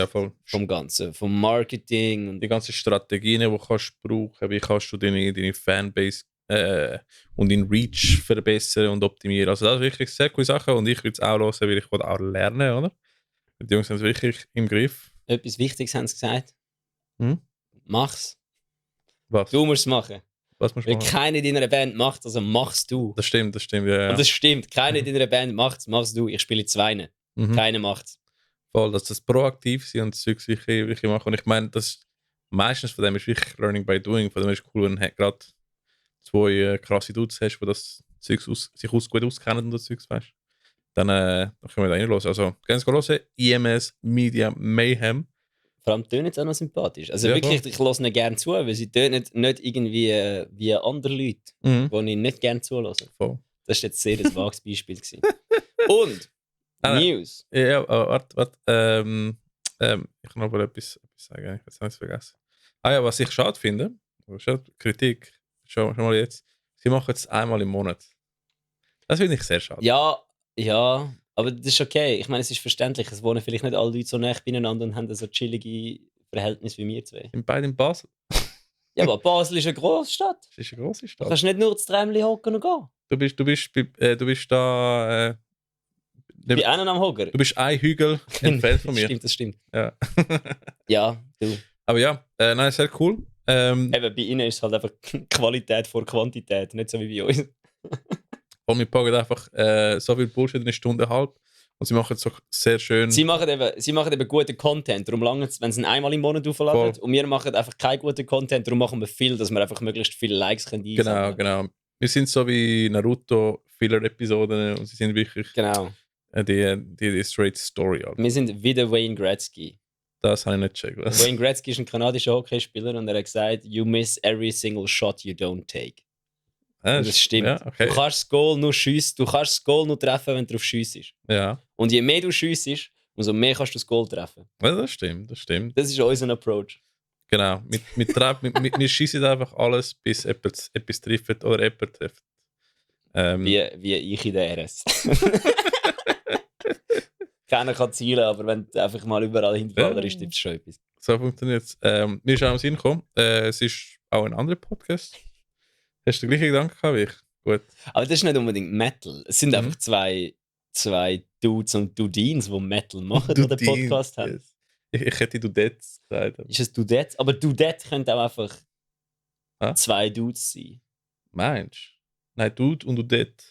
vom Ganzen, vom Marketing und die ganzen Strategien, die du kannst brauchen, wie kannst du deine Fanbase und deinen Reach verbessern und optimieren. Also das ist wirklich sehr coole Sache und ich würde es auch hören, weil ich auch lernen, oder? Die Jungs haben es wirklich im Griff. Etwas Wichtiges haben sie gesagt. Mach's. Was? Du musst es machen. Was musst du Weil machen? keiner in deiner Band macht es, also machst du. Das stimmt, ja. Und das stimmt, keiner in deiner Band macht es, machst du. Ich spiele 2. Keiner macht es. Voll, dass das proaktiv sind und das Zeug wirklich machen. Und ich meine, das meistens von dem ist wirklich Learning by Doing. Von dem ist cool, wenn du gerade 2 krasse Dudes hast, die das Zeug sich gut auskennen und das Zeug, weißt. Dann können wir da reinhören. Also, ganz hören, IMS Media Mayhem. Vor allem tönen sie auch noch sympathisch. Also Ja, wirklich, ich höre ihnen gerne zu, weil sie tönen nicht irgendwie wie andere Leute, die ich nicht gerne zuhöre. Voll. Das war jetzt sehr ein vages Beispiel gewesen. Und News. Ja, warte. Ich kann noch mal etwas sagen. Ich habe es vergessen. Was ich schade finde, Kritik, schau mal jetzt, sie machen es einmal im Monat. Das finde ich sehr schade. Ja, aber das ist okay. Ich meine, es ist verständlich. Es wohnen vielleicht nicht alle Leute so nah beieinander und haben so chillige Verhältnisse wie wir zwei. Sind beide in Basel? Ja, aber Basel ist eine Großstadt. Das ist eine grosse Du Stadt. kannst nicht nur das Träumchen hocken und gehen. Du bist da. Bei einem am Hocker. Du bist ein Hügel entfernt von mir. Das stimmt. Ja. Ja, du. Aber ja, nein, sehr cool. Eben, bei ihnen ist es halt einfach Qualität vor Quantität, nicht so wie bei uns. Und wir packen einfach so viel Bullshit in 1,5 Stunde und sie machen es so sehr schön. Sie machen eben guten Content, darum lange wenn sie ihn einmal im Monat aufladen. Und wir machen einfach keinen guten Content, darum machen wir viel, dass wir einfach möglichst viele Likes einsammeln können. Genau. Wir sind so wie Naruto, Filler-Episoden und sie sind wirklich die straight Story. Alter. Wir sind wie der Wayne Gretzky. Das habe ich nicht gecheckt. Wayne Gretzky ist ein kanadischer Hockeyspieler und er hat gesagt, you miss every single shot you don't take. Und das stimmt. Ja, okay. Du kannst das Goal nur treffen, wenn du drauf schiessest. Ja. Und je mehr du schiessest, umso mehr kannst du das Goal treffen. Ja, das stimmt. Das ist unser Approach. Genau. Wir schießen einfach alles, bis etwas trifft oder jemand trifft. Wie ich in der RS. Keiner kann zielen, aber wenn du einfach mal überall hinballerst, ist das schon etwas. So funktioniert es. Mir ist auch am Sinn gekommen, es ist auch ein anderer Podcast. Hast du den gleichen Gedanken gehabt wie ich? Gut. Aber das ist nicht unbedingt Metal. Es sind einfach zwei Dudes und Dudines, die Metal machen, die den Podcast haben. Yes. Ich hätte Dudettes gesagt. Ist es Dudette? Aber Dudette könnte auch einfach 2 Dudes sein. Meinst du? Nein, Dude und Dudette.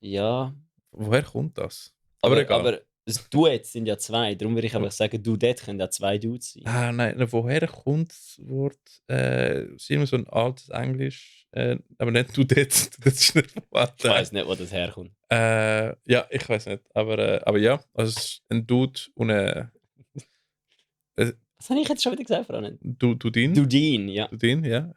Ja. Woher kommt das? Aber das Duett sind ja 2, darum würde ich einfach sagen, Dudette können auch 2 Dudes sein. Ah, nein, woher kommt das Wort? Es ist immer so ein altes Englisch, aber nicht Dudette. Das ist nicht Ich weiß nicht, wo das herkommt. Ja, ich weiß nicht. Aber ja, also es ist ein Dude und was habe ich jetzt schon wieder gesagt, Frauen? Dudin? Dudin, ja. Dudin, ja.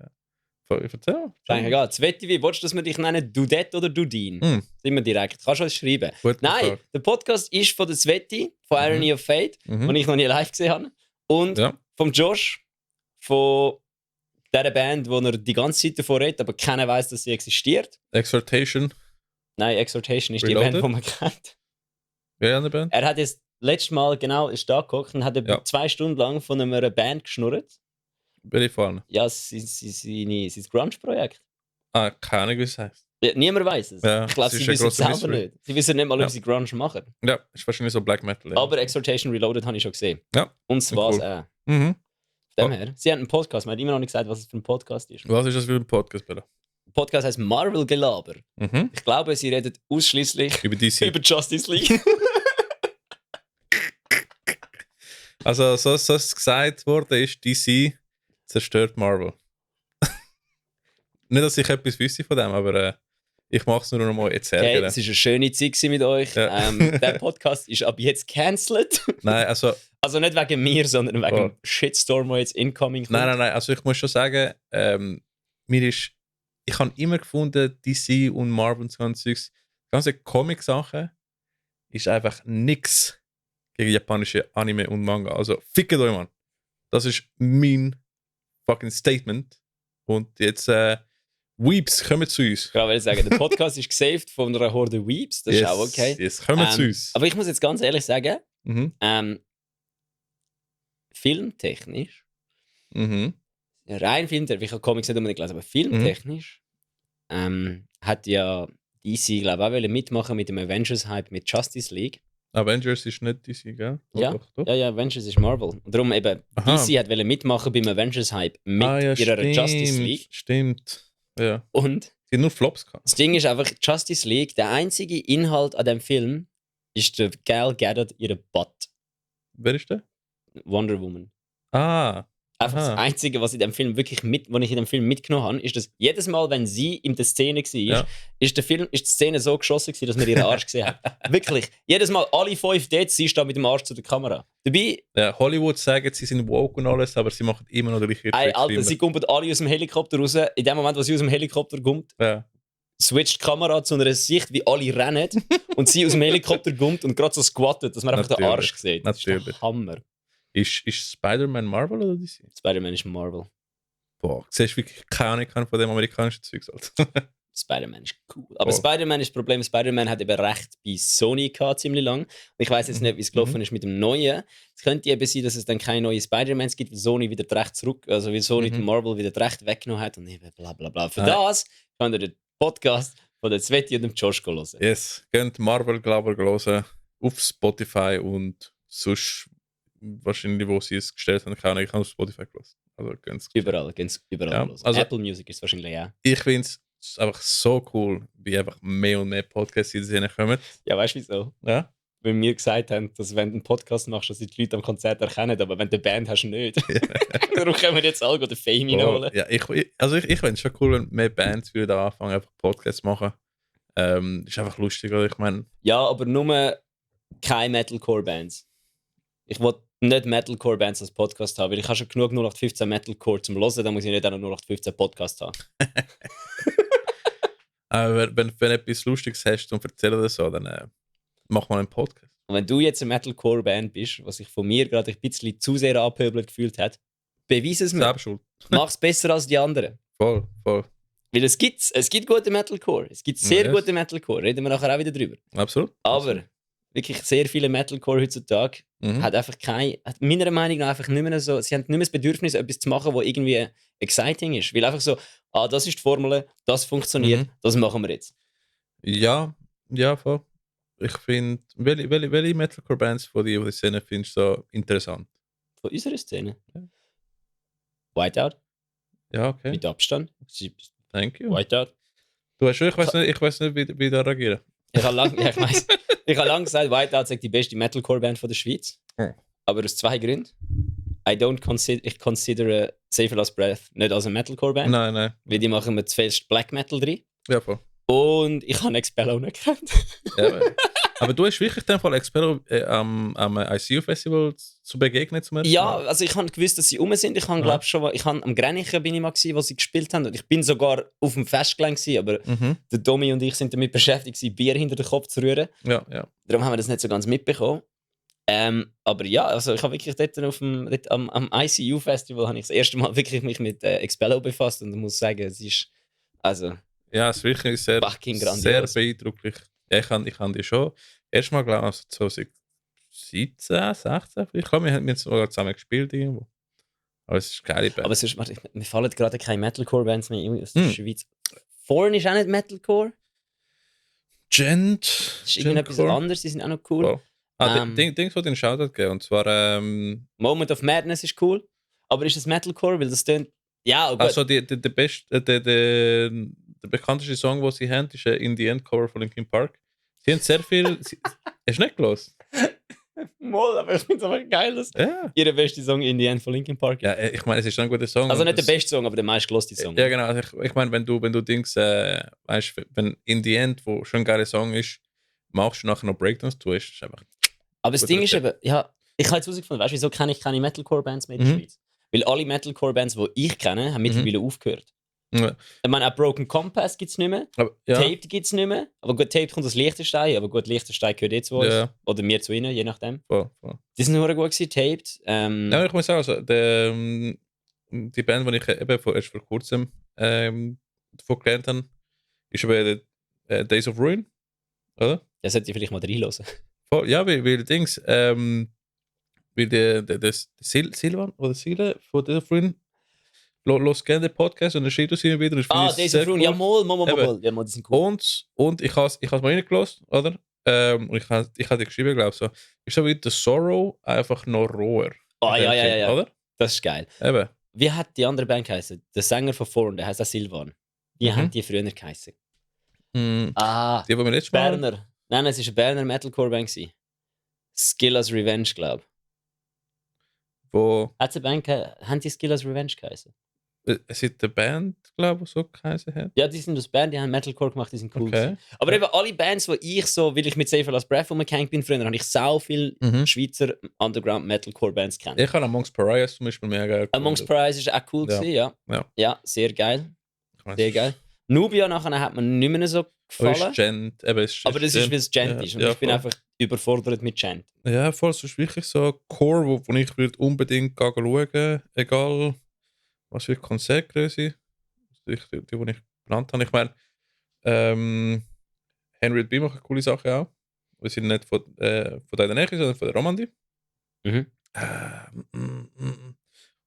Erzähl. Egal. Zwettiwi, willst du, dass wir dich nennen Dudette oder Dudin? Sind wir direkt. Kannst du uns schreiben. Gut, nein, der Podcast ist von der Zwetti, von Irony of Fate, den ich noch nie live gesehen habe. Und vom Josh, von dieser Band, wo er die ganze Zeit davon redet, aber keiner weiß, dass sie existiert. Exhortation. Nein, Exhortation ist Reloaded? Die Band, die man kennt. Wer eine Band? Er hat jetzt letztes Mal ist da geguckt und hat 2 Stunden lang von einer Band geschnurrt. Welche vorne? Ja, sein Grunge-Projekt. Keine Ahnung, wie es heisst. Ja, niemand weiß es. Ja, ich glaube, sie wissen es selber nicht. Sie wissen nicht mal, ob sie Grunge machen. Ja, ist wahrscheinlich so Black Metal. Ja. Aber Exhortation Reloaded habe ich schon gesehen. Ja. Und zwar cool. Auch. Mhm. Von dem her. Sie haben einen Podcast. Man hat immer noch nicht gesagt, was es für ein Podcast ist. Was ist das für ein Podcast, bitte? Der Podcast heißt Marvel Gelaber. Ich glaube, sie reden ausschließlich über DC. Über Justice League. Also, so es gesagt wurde, ist DC zerstört Marvel. Nicht, dass ich etwas wüsste von dem, aber ich mache es nur noch mal jetzt Okay, ärgern. es war eine schöne Zeit mit euch. Ja. Der Podcast ist ab jetzt cancelled. Nein, also, Also nicht wegen mir, sondern wegen Oh. dem Shitstorm, der jetzt incoming kommt. nein, also ich muss schon sagen, ich habe immer gefunden, DC und Marvel und so ein Zeugs, die ganze Comic-Sachen ist einfach nix gegen japanische Anime und Manga. Also fickt euch, Mann. Das ist mein fucking Statement. Und jetzt, Weeps, kommen zu uns. Ich wollte sagen, der Podcast ist gesaved von einer Horde Weeps, das ist auch okay. Yes, kommen zu uns. Aber ich muss jetzt ganz ehrlich sagen, Mhm. filmtechnisch, Mhm. rein filmtechnisch, ich habe Comics nicht unbedingt gelesen, aber filmtechnisch hat ja DC, glaube ich, auch wollen mitmachen mit dem Avengers-Hype mit Justice League. Avengers ist nicht DC, gell? Oh, Ja. doch. Ja, Avengers ist Marvel. Und darum eben, Aha. DC hat wollen mitmachen beim Avengers-Hype mit Ja, ihrer Justice League. Stimmt. Ja. Und Sie haben nur Flops gehabt. das Ding ist einfach, Justice League, der einzige Inhalt an dem Film ist der Gal Gadot ihre Butt. Wer ist der? Wonder Woman. Ah. Einfach Aha. das Einzige, was ich in dem Film wirklich was ich in dem Film mitgenommen habe, ist, dass jedes Mal, wenn sie in der Szene war, Ja. ist die Szene so geschossen gewesen, dass man ihren Arsch gesehen hat. Wirklich. Jedes Mal, alle 5 Dates, sie steht mit dem Arsch zu der Kamera. Dabei, Ja, Hollywood sagt, sie sind woke und alles, aber sie machen immer noch den richtigen ey, Trick. Alter, sie kommen alle aus dem Helikopter raus. In dem Moment, wo sie aus dem Helikopter kommt, Ja. switcht die Kamera zu einer Sicht, wie alle rennen und sie aus dem Helikopter kommt und gerade so squattet, dass man einfach den Natürlich. Arsch sieht. Das ist Natürlich. der Hammer. Ist Spider-Man Marvel oder DC? Spider-Man ist Marvel. Boah, siehst du wirklich keine Ahnung von dem amerikanischen Zeugs, Alter. Spider-Man ist cool. Aber Oh. Spider-Man ist das Problem, Spider-Man hat eben recht bei Sony gehabt, ziemlich lang. Und ich weiß jetzt nicht, wie es gelaufen ist mit dem Neuen. Es könnte eben sein, dass es dann keine neuen Spider-Mans gibt, weil Sony wieder das Recht zurück, also weil Sony den Marvel wieder das Recht weggenommen hat und eben bla bla bla. Für das könnt ihr den Podcast von der Sveti und dem Josh hören. Yes, könnt Marvel Glauber hören auf Spotify und sonst wahrscheinlich, wo sie es gestellt haben, keine Ahnung, ich habe auf Spotify gelassen. Also ganz Überall, ganz überall Ja, hören. also- Apple Music ist wahrscheinlich auch. Ich finde es einfach so cool, wie einfach mehr und mehr Podcasts in die Szene kommen. Ja, weißt du wieso? Ja? Weil wir gesagt haben, dass wenn du einen Podcast machst, dass die Leute am Konzert erkennen, aber wenn du eine Band hast, nicht. Darum können wir jetzt alle den Fame reinholen. Ja, ich finde es schon cool, wenn mehr Bands wieder anfangen, einfach Podcasts zu machen. Ist einfach lustig, oder? Ich meine, Ja, aber nur keine Metalcore-Bands. Ich will nicht Metalcore-Bands als Podcast haben, weil ich habe schon genug 0815 Metalcore zum Hören, dann muss ich nicht auch noch 0815 Podcast haben. wenn du etwas Lustiges hast und erzähl das so, dann mach mal einen Podcast. Und wenn du jetzt eine Metalcore-Band bist, was sich von mir gerade ein bisschen zu sehr angepöbelt gefühlt hat, beweise es mir. Selber schuld. Mach es besser als die anderen. Voll. Weil es gibt gute Metalcore. Es gibt sehr Yes. gute Metalcore. Reden wir nachher auch wieder drüber. Absolut. Aber wirklich sehr viele Metalcore heutzutage Mhm. hat einfach hat meiner Meinung nach einfach nicht mehr so, sie haben nicht mehr das Bedürfnis, etwas zu machen, was irgendwie exciting ist. Weil einfach so, das ist die Formel, das funktioniert, Mhm. das machen wir jetzt. Ja, voll. Ich finde, welche Metalcore-Bands von dir, die Szene findest du so interessant? Von unserer Szene. Ja. Whiteout, Ja, okay. mit Abstand. Thank you. Whiteout. Du hast schon, ich weiß nicht, wie da reagieren. Ich habe lang, ja, ich habe lang gesagt, Whiteout ist die beste Metalcore-Band von der Schweiz. Hm. Aber aus 2 Gründen. Ich consider Save Last Breath nicht als eine Metalcore-Band, Nein. weil die machen mir zu viel Black Metal drin. Ja, voll. Und ich habe Expello nicht gekannt. Ja, aber du hast wirklich in dem Fall Expello am ICU-Festival zu begegnen zum ersten Ja, Mal? also ich habe gewusst, dass sie rum sind. Ich habe, glaube schon, am Grenichen bin ich mal gewesen, wo sie gespielt haben. Und ich bin sogar auf dem Festgelände gewesen, aber Mhm. der Domi und ich sind damit beschäftigt, Bier hinter den Kopf zu rühren. Ja. Darum haben wir das nicht so ganz mitbekommen. Aber ja, also ich habe wirklich dort am ICU-Festival habe ich das erste Mal wirklich mich mit Expello befasst und ich muss sagen, es ist also Ja, es ist wirklich sehr, fucking sehr grandios. beeindrucklich. Ja, ich kann die schon erstmal, glaube ich, 2017, 16. Ich glaube, wir haben sogar zusammen gespielt irgendwo. Aber es ist eine geile Band. Aber sonst, warte, mir fallen gerade keine Metalcore-Bands mehr aus der Schweiz. Foreign ist auch nicht Metalcore. Gent. Das ist irgendetwas anderes, die sind auch noch cool. Wow. Dings wollte ich einen Shoutout geben. Und zwar, Moment of Madness ist cool. Aber ist das Metalcore? Weil das tönt. Ja, oh Gott. also der bekannteste Song, den sie haben, ist ein In the End Cover von Linkin Park. Sie haben sehr viel. Hast du nicht gelesen? Moll, aber ich finde es einfach geil, dass ihr bester Song In the End von Linkin Park ist. Ja, ich meine, es ist ein guter Song. Also nicht der beste Song, aber der meistgelosste Song. Ja, genau. Also ich meine, wenn du Dings, weißt, wenn In the End, wo schon ein geiler Song ist, machst du nachher noch Breakdowns tust, ist einfach. Aber das Ding ist eben, ja, ich habe jetzt herausgefunden, weißt du, wieso kenne ich keine Metalcore-Bands mehr in der Schweiz? Weil alle Metalcore-Bands, die ich kenne, haben mittlerweile aufgehört. Ja. Ich meine, auch Broken Compass gibt es nicht mehr. Aber, ja. Taped gibt es nicht mehr. Aber gut, Taped kommt aus Liechtenstein. Aber gut, Liechtenstein gehört jetzt zu uns. Ja. Oder wir zu ihnen, je nachdem. Voll. Die sind nur gut gewesen, Taped. Ja, ich muss sagen, also, die Band, die ich eben erst vor kurzem davon gelernt habe, ist eben Days of Ruin, oder? Das sollte ich vielleicht mal reinhören. Ja, weil Dings, weil der Silvan oder Sile von Days of Ruin los gerne den Podcast und dann schreibt er sie wieder. Days of Ruin, ja, mal. Ja, mal, die sind cool. Und ich habe es mal reingelassen, oder? Und ich habe dir geschrieben, glaube ich, so, ist so wie der Sorrow einfach noch roher. Ja. Oder? Das ist geil. Eben. Wie hat die andere Band geheißen? Der Sänger von Foreign, der heißt auch Silvan. Wie haben die früher geheißen? Die, die wir letztes Mal... Berner. Nein, es war eine Berner Metalcore-Band. Skillas Revenge, glaube ich. Wo... Hat eine Band haben die Skillas Revenge geheißen? Es ist eine Band, glaube ich, so geheißen hat. Ja, die sind aus Band, die haben Metalcore gemacht, die sind cool. Okay. Aber eben alle Bands, die ich so, weil ich mit Safer Last Breath umgehängt bin früher, habe ich so viele Schweizer Underground Metalcore Bands kennen. Ich habe Amongst Pariahs zum Beispiel mega geil. Amongst Pariahs war auch cool gewesen, ja. Sehr geil. Sehr geil. Nubia nachher hat mir nicht mehr so gefallen. Aber das ist, weil es Gent ist. Und ich bin einfach überfordert mit Gent. Ja, voll. Es ist wirklich so Core, wo ich würde unbedingt schauen, egal was für Konzertgröße, die ich genannt habe. Ich meine, Henry B macht eine coole Sache auch. Wir sind nicht von deiner Nähe, sondern von der Romandie.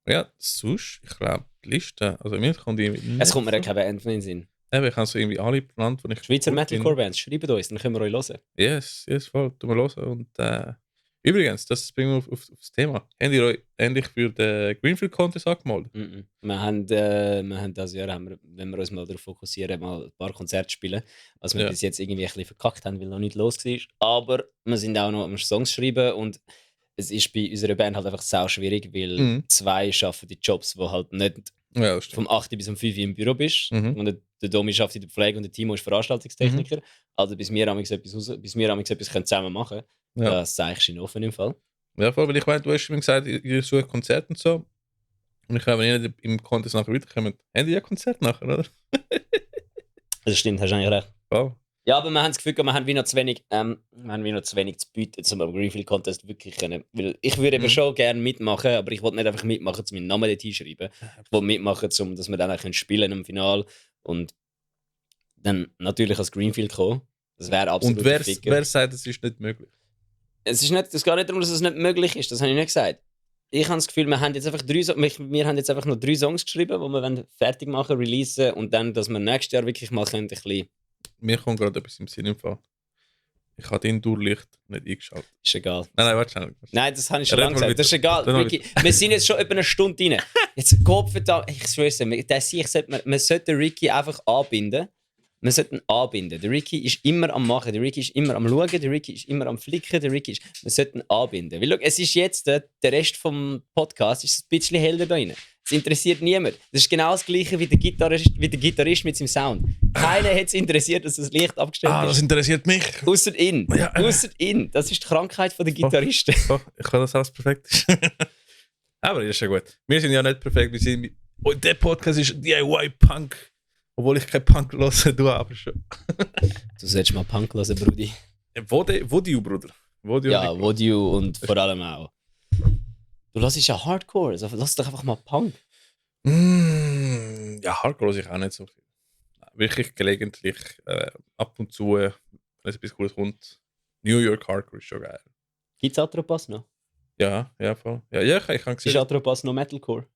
Ja, sonst, ich glaube, die Liste, also mir kommt die... Es kommt mir ja keine Band in den Sinn. Eben, ich habe so irgendwie alle genannt, die ich... Schweizer Metalcore-Bands, schreibt uns, dann können wir euch hören. Yes, voll, tun wir hören. Und übrigens, das bringen wir aufs Thema. Habt ihr euch endlich für den Greenfield Contest angemeldet? Wir haben das Jahr, wenn wir uns mal darauf fokussieren, mal ein paar Konzerte spielen, was wir bis jetzt irgendwie ein bisschen verkackt haben, weil noch nicht los war. Aber wir sind auch noch am Songs schreiben und es ist bei unserer Band halt einfach sau schwierig, weil zwei arbeiten die Jobs, die halt nicht vom 8 bis um 5 Uhr im Büro bist. Und der Domi arbeitet in der Pflege und der Timo ist Veranstaltungstechniker. Also bis wir etwas zusammen machen können, das zeige ich Ihnen offen im Fall. Ja, voll, weil ich meine, du hast mir gesagt, ihr sucht Konzerte und so. Und ich glaube, wenn ihr im Contest nachher weiterkommt, habt ihr ja Konzert nachher, oder? Das stimmt, hast du eigentlich recht. Wow. Ja, aber wir haben das Gefühl, wir haben wie noch zu wenig zu bieten, um am Greenfield Contest wirklich können. Weil ich würde eben schon gerne mitmachen, aber ich wollte nicht einfach mitmachen, um meinen Namen dort schreiben. Ich wollte mitmachen, dass wir dann auch spielen im Finale und dann natürlich als Greenfield kommen. Das wäre absolut und wer sagt, es ist nicht möglich? Es geht nicht darum, dass es nicht möglich ist, das habe ich nicht gesagt. Ich habe das Gefühl, wir haben jetzt einfach noch 3 Songs geschrieben, die wir fertig machen, releasen und dann, dass wir nächstes Jahr wirklich mal ein bisschen... Mir kommt gerade etwas im Sinn im Fall. Ich habe den Durchlicht nicht eingeschaltet. Ist egal. Nein, warte schnell. Nein, das habe ich schon lange gesagt. Das ist egal. Ricky, wir sind jetzt schon etwa eine Stunde rein. Jetzt, Gottverdammt, ich schwöre es, man sollte Ricky einfach anbinden. Wir sollten ihn anbinden. Der Ricky ist immer am Machen, der Ricky ist immer am Schauen, der Ricky ist immer am Flicken, wir sollten ihn anbinden. Weil schau, es ist jetzt, der Rest vom Podcast ist ein bisschen heller da drin. Es interessiert niemand. Das ist genau das Gleiche wie der Gitarrist mit seinem Sound. Keiner hat es interessiert, dass das Licht abgestellt ist. Das interessiert mich. Ausser ihn. Ja. Ausser ihn. Das ist die Krankheit der Gitarristen. Ich kann das alles perfekt. Aber das ist ja gut. Wir sind ja nicht perfekt. Der Podcast ist DIY-Punk. Obwohl ich kein Punk höre, du aber schon. Du solltest mal Punk hören, Brudi. Vodio, Bruder. Vodio und vor allem auch. Du hörst ja Hardcore, also lass doch einfach mal Punk. Ja, Hardcore höre ich auch nicht so viel. Wirklich gelegentlich, ab und zu, wenn es etwas Cooles kommt. New York Hardcore ist schon geil. Gibt es Atropas noch? Ja, voll. Ja, ich kann gesehen. Ist Atropas noch Metalcore?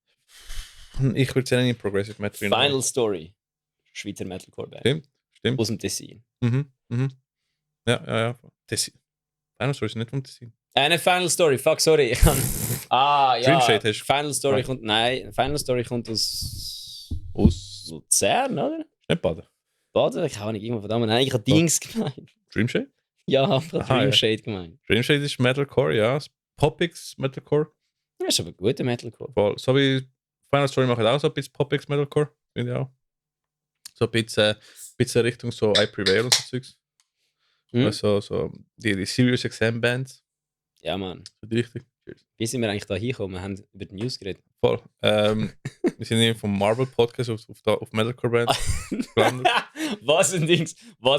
Ich würde es ja nicht in Progressive Metal. Final Story. Schweizer Metalcore-Band. Stimmt. Aus dem Tessin. Ja. Tessin. Final Story ist nicht vom Tessin. Eine Final Story, fuck, sorry. Ich kann... ja. Dreamshade hast du. Final Story kommt... Nein, Final Story kommt aus Luzern, oder? Nicht Baden. Baden? Ich habe nicht irgendwo verdammt. Nein, ich habe Dings gemeint. Dreamshade? Ja, ich habe Dream Shade gemeint. Dream Shade ist Metalcore, ja. Popix Metalcore. Ja, ist aber guter Metalcore. Voll. So wie Final Story macht auch so ein bisschen Popix Metalcore, finde ich auch. So ein bisschen Richtung so I Prevail und so Zeugs. Also so die Serious Exam Bands. Ja, Mann. So die Richtung. Wie sind wir eigentlich da hingekommen? Wir haben über die News geredet. Voll. Wir sind eben vom Marvel Podcast auf Metalcore Bands gelandet. Was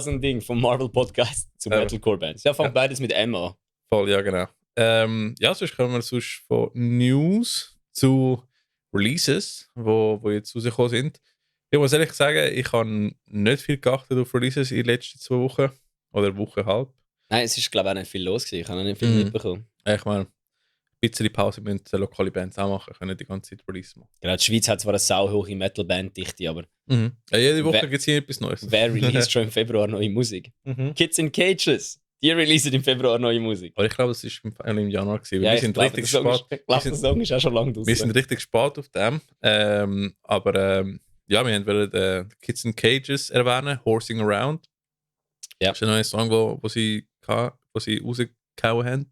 ein Ding vom Marvel Podcast zu Metalcore Bands. Ja, fangt beides mit M an. Voll, ja, genau. Ja, sonst kommen wir sonst von News zu Releases, wo jetzt rausgekommen sind. Ich muss ehrlich sagen, ich habe nicht viel geachtet auf Releases in den letzten 2 Wochen. Oder Woche halb. Nein, es ist, glaube ich, auch nicht viel los gewesen. Ich habe noch nicht viel mitbekommen. Ich meine, ein bisschen Pause müssen die lokale Bands auch machen, können die ganze Zeit Release machen. Genau, die Schweiz hat zwar eine sauhohe Metal-Band-Dichte, aber... Ja, jede Woche gibt es hier etwas Neues. Wer released schon im Februar neue Musik? Kids in Cages. Die releasen im Februar neue Musik. Aber ich glaube, das war im Januar gewesen. Ja, wir sind richtig spät. Ich glaube, der Song ist auch schon lange draußen. Wir sind richtig spät auf dem. Ja, wir haben den Kids in Cages erwähnen, Horsing Around. Ja. Das ist ein neuer Song, wo sie rausgehauen haben.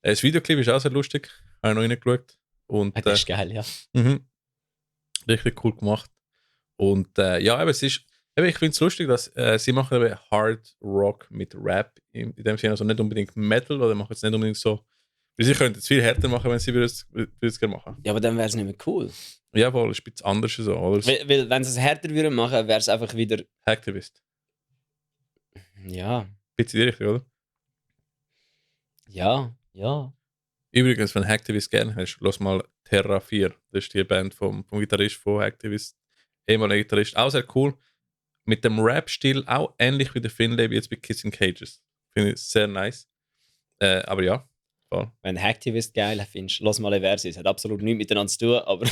Das Videoclip ist auch sehr lustig. Habe ich noch reingeschaut. Und, das ist geil, ja. Richtig cool gemacht. Und ja, aber es ist, ich finde es lustig, dass sie machen eben Hard Rock mit Rap. In dem Sinne, also nicht unbedingt Metal, oder machen es nicht unbedingt so. Weil sie könnten es viel härter machen, wenn sie es gerne machen. Ja, aber dann wäre es nicht mehr cool. Jawohl, ist ein bisschen anders so. Oder? Weil wenn sie es härter würden machen, wäre es einfach wieder... Hacktivist. Ja. Ein bisschen die Richtung, oder? Ja. Übrigens, wenn Hacktivist gerne hast, lass mal Terra 4. Das ist die Band vom Gitarrist von Hacktivist. Ehemaliger Gitarrist. Auch sehr cool. Mit dem Rap-Stil auch ähnlich wie der Finlay wie jetzt bei Kids in Cages. Finde ich sehr nice. Aber ja, voll. Wenn Hacktivist geil findest, lass mal eine Verse. Es hat absolut nichts miteinander zu tun, aber...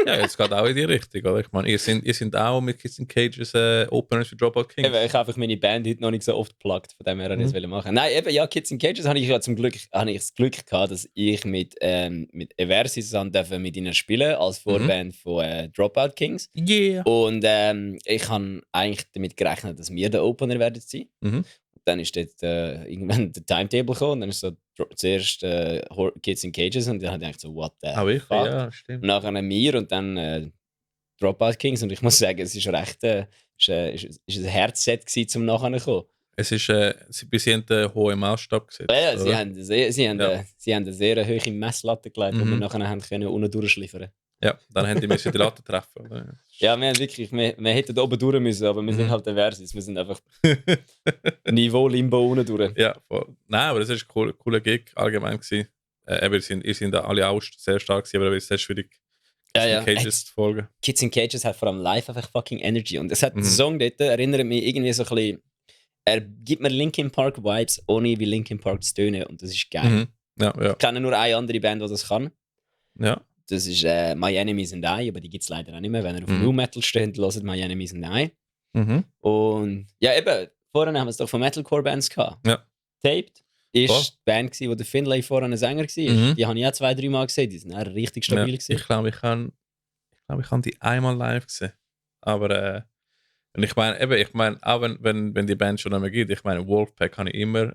Ja, jetzt geht auch in die Richtung, oder? Ich meine, ihr sind auch mit Kids in Cages Openers für Dropout Kings. Ich habe einfach meine Band heute noch nicht so oft geplagt, von dem her ich es machen. Nein, eben, ja, Kids in Cages habe ich ja zum Glück das Glück gehabt, dass ich mit Eversis mit ihnen spielen als Vorband von Dropout Kings. Yeah! Und ich habe eigentlich damit gerechnet, dass wir der Opener werden sein. Dann ist dort irgendwann der Timetable gekommen und dann ist so zuerst Kids in Cages und dann habe ich gedacht so, what the fuck? Ja, stimmt. Und nachher mir und dann Dropout Kings und ich muss sagen, es ist recht ist ein Herzset gewesen, zum nachher zu kommen. Es ist, sie haben einen hohen Maßstab gesetzt. Ja, sie haben eine sehr hohe Messlatte gelegt, die wir nachher haben können unten durchschliffern. Ja, dann haben die müssen die Latte treffen. Oder? Ja, wir haben wirklich, wir hätten oben durch müssen, aber wir sind halt der Versus. Wir sind einfach Niveau Limbo unten durch. Ja, voll. Nein, aber das war ein cooler Gig allgemein gewesen. Ihr sind da alle auch sehr stark gewesen, aber es ist sehr schwierig, ja. Cages zu folgen. Kids in Cages hat vor allem live einfach fucking Energy. Und es hat der Song dort, erinnert mich irgendwie so ein bisschen, er gibt mir Linkin Park Vibes, ohne wie Linkin Park zu tönen. Und das ist geil. Ja. Ich kenne nur eine andere Band, die das kann. Ja. Das ist My Enemies and I, aber die gibt es leider auch nicht mehr. Wenn ihr auf New Metal steht, hört My Enemies and I. Und ja, eben, vorhin haben wir es doch von Metalcore-Bands gehabt. Ja. Taped ist die Band, wo der Finlay vorhin ein Sänger war. Die habe ich auch 2-3 Mal gesehen, die sind auch richtig stabil gewesen. Ich glaube, ich habe die einmal live gesehen. Aber ich meine, auch wenn die Band schon einmal gibt, ich meine, Wolfpack habe ich immer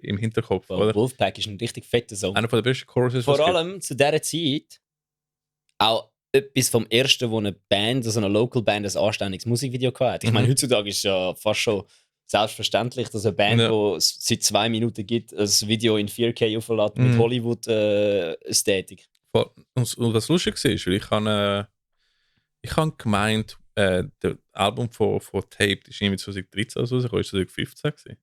im Hinterkopf. Oder? Wolfpack ist ein richtig fetter Song. Einer von den besten Choruses. Vor allem zu dieser Zeit auch etwas vom ersten, wo eine Band, also eine Local Band, ein anständiges Musikvideo hatte. Ich meine, heutzutage ist es ja fast schon selbstverständlich, dass eine Band, die es seit 2 Minuten gibt, ein Video in 4K auflädt mit Hollywood-Ästhetik. Und was lustig war, weil ich habe gemeint, das Album von Tape ist irgendwie 2013 oder so, oder 2015 gewesen.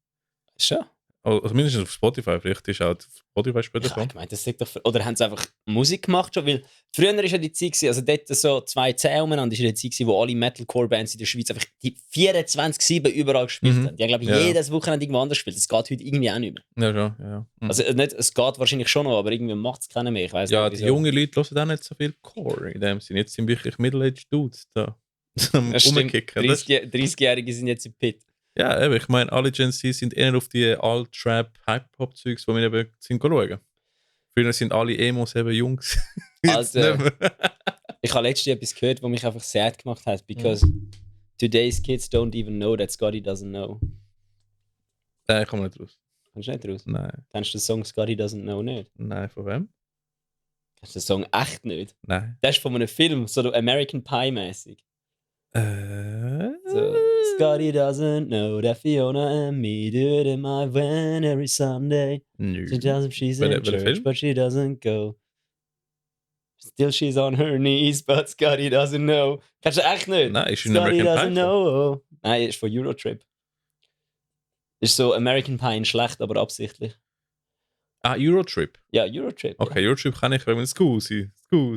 Schon? Also mindestens auf Spotify, vielleicht ist auch auf Spotify später gekommen. Ich meine, das sagt doch... Oder haben sie einfach Musik gemacht schon? Weil früher war ja die Zeit, also dort so 2010 umeinander, ist ja die Zeit, wo alle Metalcore-Bands in der Schweiz einfach die 24/7 überall gespielt haben. Die haben, glaube ich, jedes Wochenende irgendwo anders gespielt. Das geht heute irgendwie auch nicht mehr. Ja, schon, ja. Also nicht, es geht wahrscheinlich schon noch, aber irgendwie macht es keiner mehr. Ich weiss ja, nicht, die jungen Leute hören auch nicht so viel Core in dem Sinne. Jetzt sind wirklich Middle-aged Dudes da. Umkicken. 30-Jährige sind jetzt im Pit. Ja, eben, ich meine, alle Gen Z sind eher auf die Alt-Trap-Hype-Hop-Zeugs, die wir eben schauen. Früher sind alle Emos eben Jungs. Also, ich habe letztens etwas gehört, was mich einfach sad gemacht hat, because today's kids don't even know that Scotty doesn't know. Ich komme nicht raus. Kommst du nicht raus? Nein. Kennst du den Song Scotty Doesn't Know nicht? Nein, von wem? Kennst du den Song echt nicht? Nein. Das ist von einem Film, so American Pie-mäßig. So, Scotty doesn't know that Fiona and me do it in my van every Sunday. Nö. She tells him she's Welcher in church, Film? but she doesn't go. Still she's on her knees, but Scotty doesn't know. Kennst du echt nicht? Nein, ist in Scotty American doesn't Pie. know. Nein, ist von Eurotrip. Ist so American Pie in schlecht, aber absichtlich. Ah, Eurotrip. Ja, Eurotrip. Okay, Eurotrip kann ich, wenn man Scusi. Ja.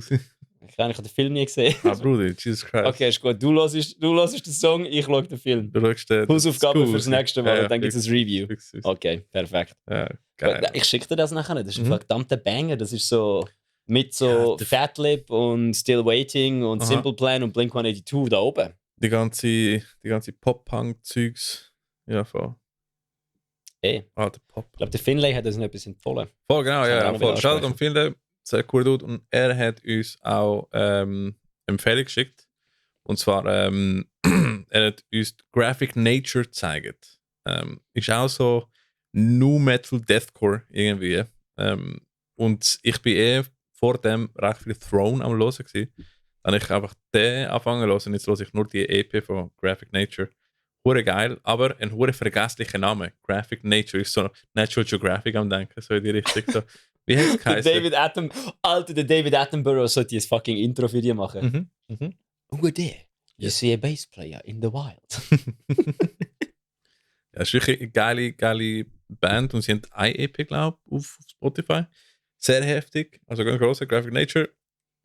Ich habe den Film nie gesehen. Ah, Bruder, Jesus Christ. Okay, ist gut. Du hörst den Song, ich schaue den Film. Du schaust den Hausaufgabe Scusi. fürs nächste Mal, Ja, und dann gibt es ein Review. fix. Okay, perfekt. Ja, geil. Ich schicke dir das nachher nicht. Das ist ein Mhm. verdammter Banger. Das ist so mit so Ja, Fat Lip und Still Waiting und Aha. Simple Plan und Blink-182 da oben. Die ganze Pop-Punk-Zeugs. Ja, voll. Ey, Alter Pop. ich glaube, der Finlay hat uns noch etwas empfohlen. Voll, genau, Kann man auch ja. noch Voll. wieder Schaut ansprechen. am Film, sehr cool Dude. Und er hat uns auch Empfehlung geschickt. Und zwar, er hat uns Graphic Nature gezeigt. Ist auch so Nu Metal Deathcore irgendwie. Und ich bin vor dem recht viel Throne am Hören gewesen. Dann habe ich einfach den angefangen zu hören. Und jetzt höre ich nur die EP von Graphic Nature. Hure geil, aber ein hure vergesslicher Name. Graphic Nature ist so Natural Geographic am Denken, so in die Richtung. So. Wie heißt es geheißen? Der David Attenborough sollte ein fucking Intro für dich machen. Over there, you Yes. see a bass player in the wild. Ja, es ist wirklich eine geile Band und sie haben eine EP, glaube ich, auf Spotify. Sehr heftig, also ganz große Graphic Nature.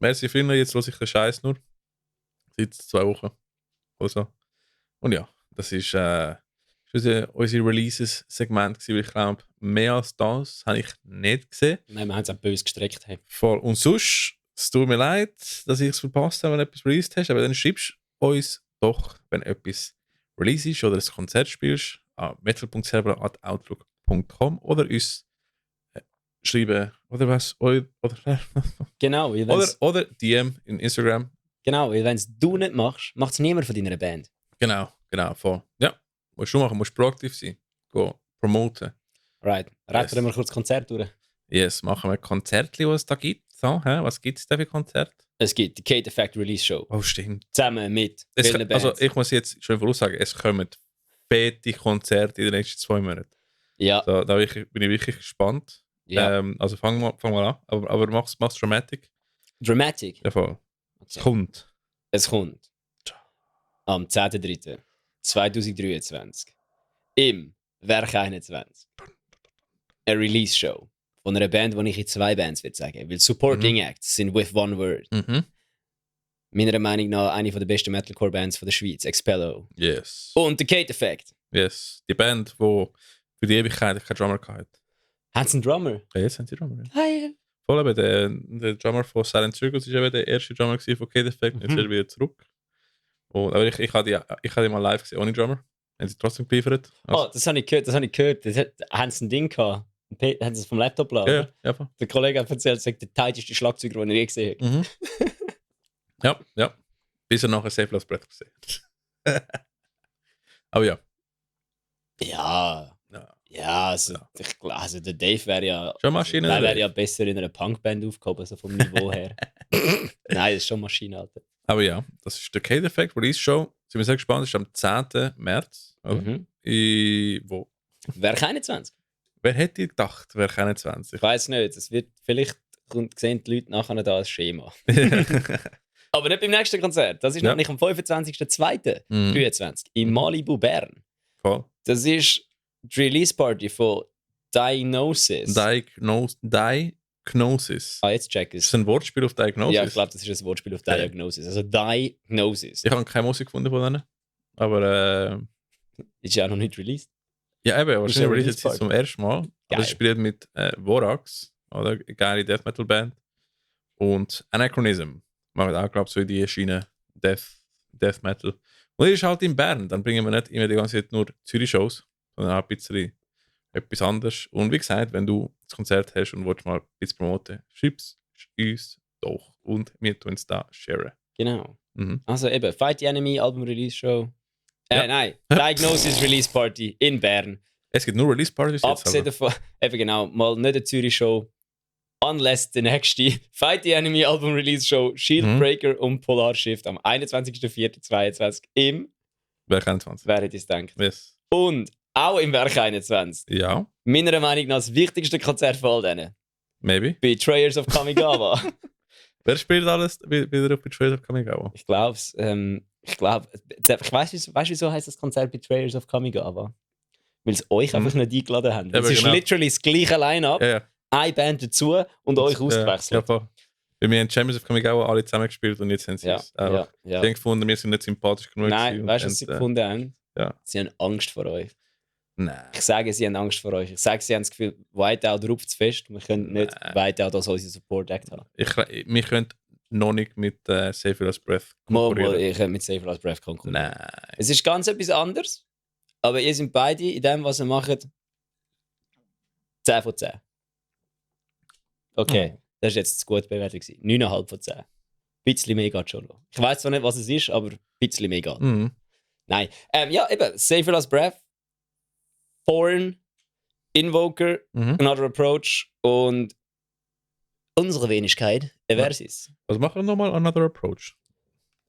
Merci vielmals, jetzt höre ich den Scheiß nur. Seit 2 Wochen oder so. Und ja, das ist unser Releases-Segment gewesen, weil ich glaube, mehr als das habe ich nicht gesehen. Nein, wir haben es auch böse gestreckt. Hey. Voll. Und sonst, es tut mir leid, dass ich es verpasst habe, wenn du etwas released hast, aber dann schreibst du uns doch, wenn etwas release ist oder ein Konzert spielst, an metal.server@outlook.com oder uns schreiben, oder was? Genau, weil wenn's- Oder DM in Instagram. genau, weil wenn es du nicht machst, macht es niemand von deiner Band. Genau, voll. Ja, musst du machen, musst proaktiv sein. Go promoten. Right. Retten Yes. wir mal kurz das Konzert durch. Yes, machen wir ein Konzert, was es da gibt. So, was gibt es da für Konzert? Es gibt die Kate Effect Release Show. Oh, stimmt. Zusammen mit Es, vielen also Bands. ich muss jetzt schon voraussagen, es kommen fette Konzerte in den nächsten 2 Monaten. Ja, So, da bin ich wirklich gespannt. ja. Also fang mal an, aber mach's dramatic. Dramatic. Ja, voll. Es Okay. kommt. Es kommt am 10.03.2023 im Werk 21 eine Release-Show von einer Band, die ich in 2 Bands würde sagen. Weil Supporting Acts sind with one word. Mhm. Meiner Meinung nach eine der besten Metalcore-Bands von der Schweiz, Expello. Yes. Und The Kate Effect. Yes. Die Band, die für die Ewigkeit keinen Drummer hatte. Haben sie einen Drummer? Ja, jetzt haben sie Drummer. Ja. Geil. Voll, aber der Drummer von Silent Circus ist eben der erste Drummer gewesen von Kate Effect. Jetzt ist er wieder zurück. Und, aber ich habe die mal live gesehen ohne Drummer. Haben sie trotzdem geliefert. Also, Oh, das habe ich gehört. Haben sie ein Ding gehabt? Haben sie es vom Laptop geladen? ja, voll. Der Kollege hat erzählt, sagt, der tighteste Schlagzeuger, den er je gesehen hat. Mhm. ja. Bis er nachher Safe Last Breath gesehen hat. Aber ja. Ja. Ja. Ja, also, Ja. also der Dave wäre ja, Schon Maschine. der wäre ja besser in einer Punkband aufgehoben, so vom Niveau her. Nein, das ist schon Maschine, Alter. Aber ja, das ist der Kate Effect Release Show. Sind wir sehr gespannt. Das ist am 10. März. Oder? Mhm. Wo? Werk 21? Wer hätte gedacht, wer 21? Ich weiß nicht, es wird vielleicht sehen die Leute nachher da als Schema. Aber nicht beim nächsten Konzert. Das ist Ja. nämlich am 25.02.23 in Malibu, Bern. Voll. Das ist die Release-Party von Diagnosis. Diagnosis. Jetzt check Ist es. das ein Wortspiel auf Diagnosis? Ja, ich glaube, das ist ein Wortspiel auf Diagnosis. Also Diagnosis. Ich habe keine Musik gefunden von denen. Aber Ist ja auch noch nicht released. ja, eben, Ist wahrscheinlich eine release jetzt Release-Party. zum ersten Mal. Geil. Aber es spielt mit Vorax, oder? Eine geile Death Metal Band. Und Anachronism. Machen auch, glaube ich, so in die Schiene Death Metal. Und er ist halt in Bern. Dann bringen wir nicht immer die ganze Zeit nur Zürich-Shows, sondern auch ein bisschen etwas anderes. Und wie gesagt, wenn du das Konzert hast und willst mal ein bisschen promoten, schreib es uns doch. Und wir tun es da sharen. Genau. Mhm. Also eben, Fight the Enemy Album Release Show. Ja. Nein, Diagnosis Release Party in Bern Es gibt nur Release-Partys jetzt. Abgesehen davon, eben genau, mal nicht eine Zürich-Show. Unless der nächste Fight the Enemy Album Release Show Shieldbreaker und Polar Shift am 21.04.22 im Werk 21. Wer hätte es gedacht? Yes. Und auch im Werk 21. Ja, Meiner Meinung nach das wichtigste Konzert von all denen. maybe. Betrayers of Kamigawa. Wer spielt alles wieder auf Betrayers of Kamigawa? Ich glaube es. Ich weiss, wieso heißt das Konzert Betrayers of Kamigawa? Weil sie euch einfach nicht eingeladen haben. Ja, Es ist genau. literally das gleiche Line-Up, Ja. eine Band dazu und euch ausgewechselt. Ja, voll. Weil wir haben Champions of Kamigawa alle zusammen gespielt und jetzt haben sie es. ja. Ich habe gefunden, wir sind nicht sympathisch genug. Nein, weißt du, und was sie gefunden haben? ja. Sie haben Angst vor euch. Nein. Ich sage, sie haben Angst vor euch. Ich sage, sie haben das Gefühl, Whiteout ruft zu fest. Wir können nicht Whiteout als unser Support-Act haben. Wir können noch nicht mit Save Your Last Breath Ich könnte mit Save Last Breath konkurrieren. Nein. Es ist ganz etwas anderes, aber ihr seid beide in dem, was ihr macht, 10 von 10. Okay, das war jetzt zu gut Bewertung. 9,5 von 10. Ein bisschen mehr geht schon noch. Ich weiß zwar nicht, was es ist, aber ein bisschen mehr geht. Mhm. Nein. Ja, eben, Save Your Last Breath, Foreign, Invoker, Another Approach und unsere Wenigkeit, Eversis. Was machen wir nochmal? Another Approach.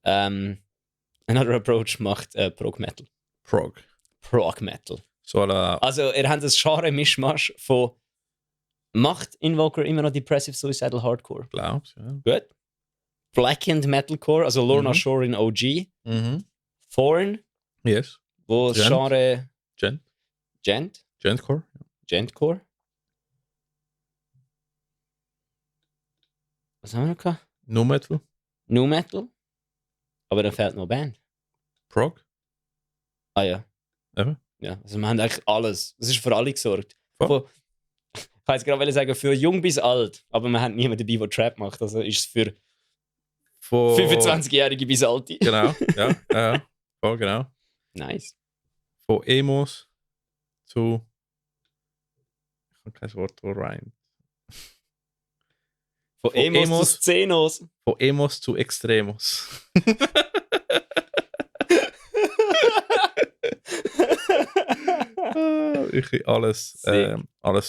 Another Approach macht Prog Metal. Prog Metal. So Also, ihr habt das Genre-Mischmasch von macht Invoker immer noch Depressive Suicidal Hardcore. Glaubst ja. Gut. Blackened Metalcore, also Lorna Shore in OG. Foreign, Yes. wo das Gent. Genre Gentcore. Gentcore. Was haben wir noch gehabt? No Metal. Nu Metal. Aber dann fehlt noch eine Band. Prog. Ah ja. Eben. Ja, also wir haben eigentlich alles. Das ist für alle gesorgt. Voll. Ich kann jetzt gerade sagen, für jung bis alt. Aber wir haben niemanden dabei, der Trap macht. Also ist es für 25-Jährige bis alte. Genau, ja. Voll, genau. Nice. Von Emos zu. Ich habe kein Wort, wo rein. Von Emos zu Szenos. Von Emos zu Extremos. Wirklich alles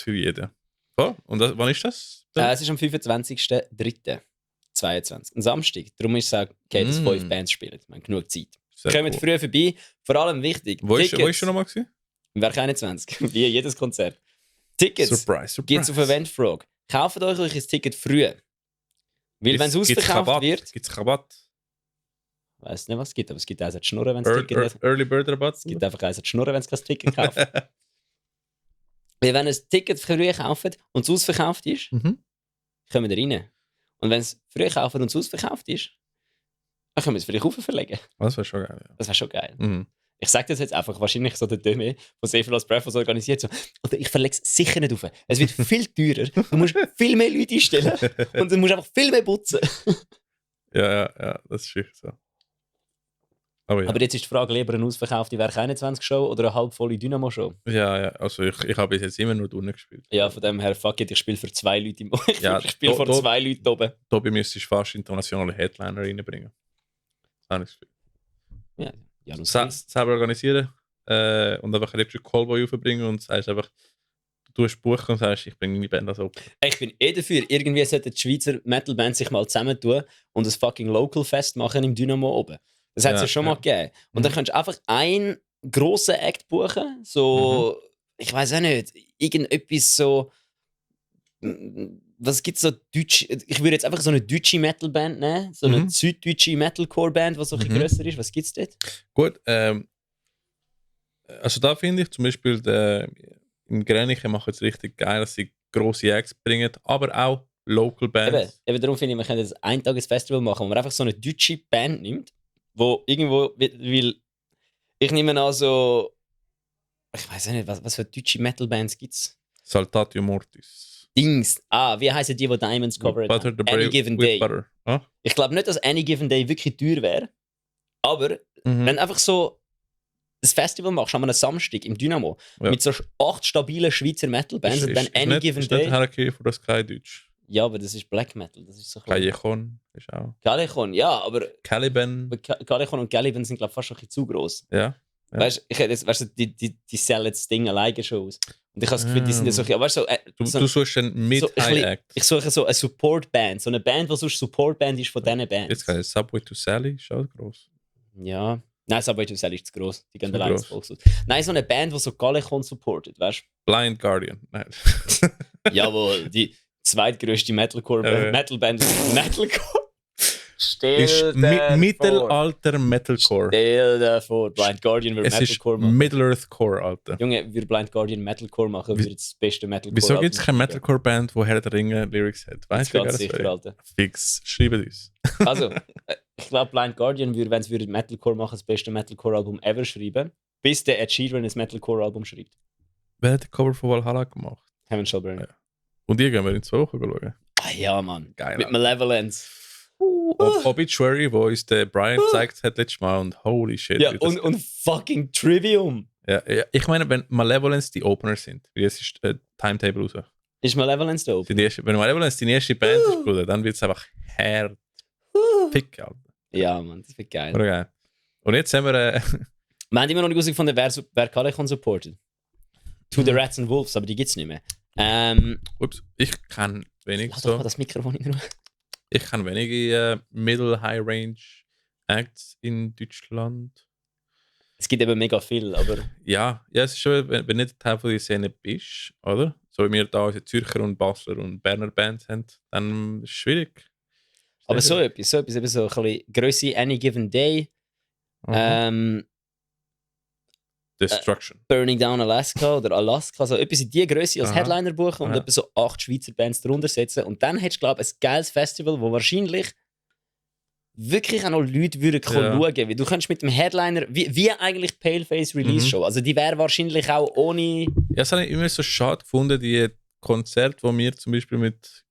für jeden. So, und wann ist das? Es ist am 25.03.22. Ein Samstag. Darum ist es auch okay, dass 5 Bands spielen. Wir haben genug Zeit. Kommt früh vorbei. Vor allem wichtig. Wo ist du nochmal gewesen? Im Werk 21. Wie jedes Konzert. Tickets Surprise. gibt es auf Eventfrog. Kauft euch ein Ticket früh. Weil wenn es ausverkauft wird... Gibt es Rabatt? Ich weiss nicht, was es gibt, aber es gibt auch ein Schnurren, wenn es Ticket nicht... Early Bird Rabatt? Es gibt einfach ein Schnurren, wenn es kein Ticket kauft. Weil wenn ihr ein Ticket früh kauft und es ausverkauft ist, kommen wir rein. Und wenn es früh kauft und es ausverkauft ist, dann können wir es vielleicht verlegen. Das wäre schon geil. Ja. Das wäre schon geil. Ich sage das jetzt einfach, wahrscheinlich so der Döme, der Save Your Last Breath organisiert. So, oder ich verlege es sicher nicht auf. Es wird viel teurer. Du musst viel mehr Leute einstellen und du musst einfach viel mehr putzen. Ja, das ist wirklich so. Aber jetzt ist die Frage, lieber eine ausverkaufte Werk 21-Show oder eine halbvolle Dynamo-Show? Ja, also ich habe bis jetzt immer nur drinnen gespielt. Ja, von dem her, fuck it, ich spiele für 2 Leute im Ich spiele vor 2 Leuten oben. Tobi müsstest fast internationale Headliner reinbringen. Das habe ich das Gefühl. Ja, selber organisieren und einfach ein Callboy aufbringen und sagst einfach, du tust buchen und sagst, ich bringe meine Band als Open. Ich bin dafür. Irgendwie sollten die Schweizer Metal-Bands sich mal zusammentun und ein fucking Local Fest machen im Dynamo oben. Das hat es ja schon mal gegeben. Und dann kannst du einfach einen grossen Act buchen. So, ich weiß auch nicht, irgendetwas so. Was gibt es so deutsch? Ich würde jetzt einfach so eine deutsche Metal-Band nehmen. So eine süddeutsche Metalcore-Band, die so ein bisschen grösser ist. Was gibt es dort? Gut, also da finde ich zum Beispiel, im Grenichen machen es richtig geil, dass sie grosse Acts bringen, aber auch Local Bands. Eben darum finde ich, wir können jetzt ein Tages-Festival machen, wo man einfach so eine deutsche Band nimmt, wo irgendwo, weil ich nehme an so, ich weiß nicht, was für deutsche Metal-Bands gibt es? Saltatio Mortis. Dings. Wie heißen die Diamonds covered haben? Any Given Day. Huh? Ich glaube nicht, dass Any Given Day wirklich teuer wäre, aber wenn einfach so ein Festival machst an einem Samstag im Dynamo mit so 8 stabilen Schweizer Metal-Bands und dann Any Given Day. Ist nicht Hurricane das kein Deutsch. Ja, aber das ist Black Metal. Das ist so Callejon ist auch. Callejon, ja, aber Caliban. Callejon und Caliban sind, glaube ich, fast ein bisschen zu gross. Ja. Weißt du, die sellen das Ding alleine schon aus. Und ich habe das Gefühl, die sind ja so. Weißt du, du suchst einen Mid-High-Act. Ich suche so eine Support-Band. So eine Band, die sonst Support-Band ist von diesen Bands. Jetzt kann ich Subway to Sally, ist auch gross. Ja. Nein, Subway to Sally ist zu gross. Die gehen Zu alleine gross. ins Volkshaus. Nein, so eine Band, die so Gallichon supportet, weißt du? Blind Guardian. Nein. Jawohl, die zweitgrößte Metal-Band ist Metalcore. Ist Mittelalter Metalcore. Stell dir vor, Blind Guardian würde Es ist Metalcore machen. Middle-earth Core, Alter. Junge, würde Blind Guardian Metalcore machen, würde das beste Metalcore. Wieso gibt es keine Metalcore-Band, die Herr der Ringe Lyrics hat? Weißt du, Ganz sicher, Alter. Fix, schreibt uns. Also, ich glaube, Blind Guardian würde, wenn sie Metalcore machen, das beste Metalcore-Album ever schreiben, bis der Ed Sheeran ein Metalcore-Album schreibt. Wer hat den Cover von Valhalla gemacht? Heaven Shall Burn. Ja. Und die gehen wir in 2 Wochen schauen. Ah ja, Mann. Geil. Mit Malevolence. Obituary, wo uns der Brian gezeigt hat letztes Mal und holy shit. Ja, und fucking Trivium. Ja, ich meine, wenn Malevolence die Opener sind, wie es ist Timetable raus. Ist Malevolence da oben? Wenn Malevolence die erste Band ist, Bruder, dann wird es einfach Fick, Alter. Ja, Mann, das wird geil. Oder geil. Und jetzt haben wir... Wir haben immer noch nicht herausgefunden, wer Calicon supportet. To the Rats and Wolves, aber die gibt es nicht mehr. Ups, ich kann wenig Lass doch mal so... das Mikrofon in Ruhe. Ich kann wenige Middle-High-Range Acts in Deutschland. Es gibt eben mega viel, aber... Ja, es ist schon, wenn du nicht Teil von der Szene bist, oder? So wie wir da unsere Zürcher und Basler und Berner Bands haben, dann ist es schwierig. Aber so etwas, eben so ein bisschen Grösse Any Given Day, Destruction. Burning Down Alaska oder Alaska, so etwas in die Grösse als Aha. Headliner buchen und Ja. etwa so 8 Schweizer Bands drunter setzen und dann hättest du, glaube ich, ein geiles Festival, wo wahrscheinlich wirklich auch noch Leute würden schauen, weil du könntest mit dem Headliner, wie eigentlich Paleface Release Show, also die wäre wahrscheinlich auch ohne... Ja, das habe ich immer so schade gefunden, die Konzerte, die wir zum Beispiel mit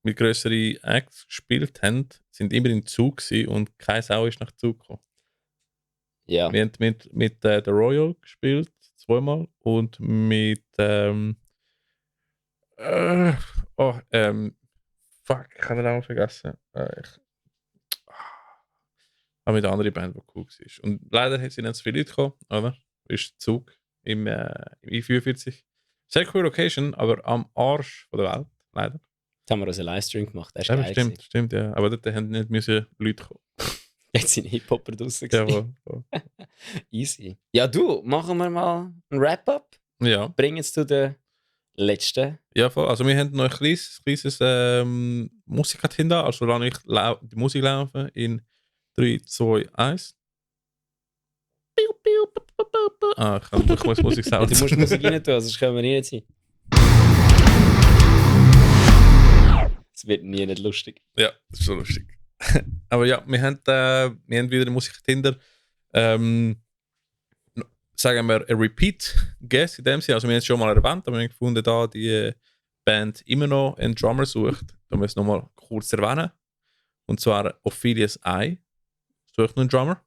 grösseren Acts gespielt haben, sind immer im Zug gewesen und keine Sau ist nach Zug gekommen. Ja. Wir haben mit The Royal gespielt, 2-mal, und mit fuck, ich habe den Namen vergessen. Aber mit einer anderen Band, die cool war. Und leider sind nicht so viele Leute gekommen, oder? Ist der Zug im I44. Sehr coole Location, aber am Arsch von der Welt, leider. Jetzt haben wir uns einen Livestream gemacht, das ist Ja, geil gewesen. stimmt, ja. Aber dort haben nicht müssen Leute kommen. Jetzt sind Hip-Hopper draussen. Ja, gewesen. voll. Easy. Ja, du, machen wir mal ein Wrap-up. Ja. Bringen es zu der letzten. Ja, voll. Also wir haben noch ein kleines Musik hinter, also lasse ich die Musik laufen in 3, 2, 1. Ich muss Musik Ja, sagen. du musst Musik rein tun, sonst können wir nicht sein. Es wird nie nicht lustig. Ja, das ist so lustig. Aber ja, wir haben wieder eine Musik hinter. Sagen wir ein Repeat-Guest in dem Sinne. Also wir haben es schon mal erwähnt, aber wir haben gefunden, da die Band immer noch einen Drummer sucht. Da müssen wir es nochmal kurz erwähnen. Und zwar Ophelia's Eye sucht noch einen Drummer.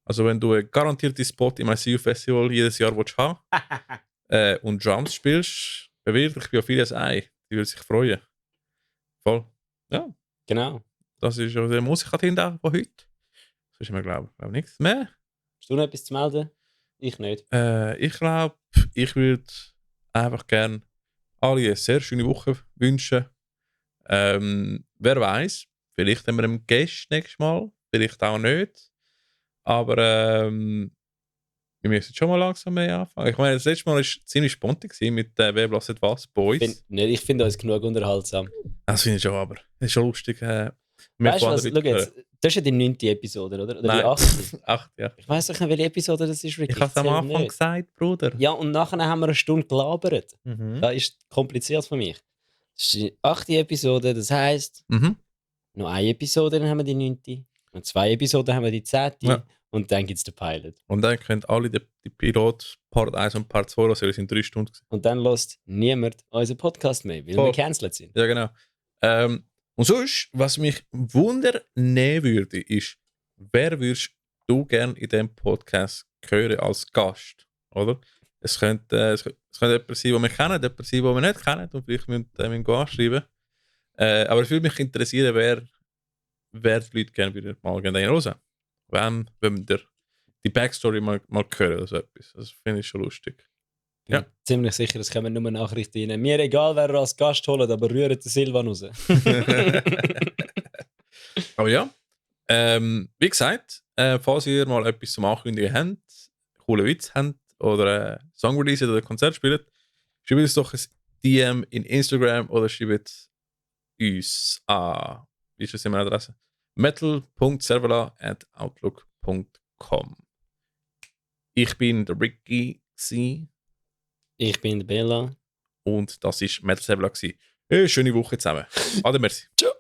Also wenn du einen garantierten Spot im ICU Festival jedes Jahr willst haben und Drums spielst, bewirb dich bei Ophelia's Eye. Die würde sich freuen. Voll. Ja, Genau. das ist ja der Musik-Agenda von heute. Das ist mir, glaube ich, nichts mehr. Hast du noch etwas zu melden? Ich nicht. Ich glaube, ich würde einfach gerne alle eine sehr schöne Woche wünschen. Wer weiß, vielleicht haben wir einen Gast nächstes Mal, vielleicht auch nicht. Aber wir müssen schon mal langsam mehr anfangen. Ich meine, das letzte Mal war es ziemlich spontan mit «Wer blasset was?» Boys. Ich finde uns genug unterhaltsam. Das finde ich schon, aber das ist schon lustig. Weißt du was? Schau jetzt, das ist ja die 9. Episode, oder? Oder Nein. die 8. 8, ja. Ich weiß doch nicht, welche Episode das ist, Ricky. Ich habe es am zähle Anfang nicht. gesagt, Bruder. Ja, und nachher haben wir eine Stunde gelabert. Mhm. Das ist kompliziert für mich. Das ist die 8. Episode, das heisst, Mhm. noch eine Episode, dann haben wir die 9. Und 2 Episoden haben wir die 10. Ja. Und dann gibt es den Pilot. Und dann könnt alle die Pilot Part 1 und Part 2 hören, weil es in 3 Stunden gewesen. Und dann lässt niemand unseren Podcast mehr, weil Voll. wir gecancelt sind. Ja, genau. Und sonst, was mich wundernehmen würde, ist, wer würdest du gerne in diesem Podcast hören als Gast? Oder? Es könnte jemand sein, den wir kennen, jemand sein, den wir nicht kennen, und vielleicht müssen wir anschreiben. Aber es würde mich interessieren, wer die Leute gerne wieder mal hören. Wem wollen wir die Backstory mal hören oder so etwas. Das finde ich schon lustig. Bin Ja. ziemlich sicher, es kommen nur Nachrichten rein. Mir egal, wer er als Gast holt, aber rührt den Silvan raus. Aber ja, wie gesagt, falls ihr mal etwas zum Ankündigen habt, coole Witz habt oder Songrelease oder Konzert spielt, schreibt uns doch ein DM in Instagram oder schreibt uns an, wie ist das immer Adresse? metal.servola@outlook.com. Ich bin der Ricky gewesen, Ich bin der Bella. und das ist Metal Servola gewesen. Schöne Woche zusammen. Ade, merci. Ciao.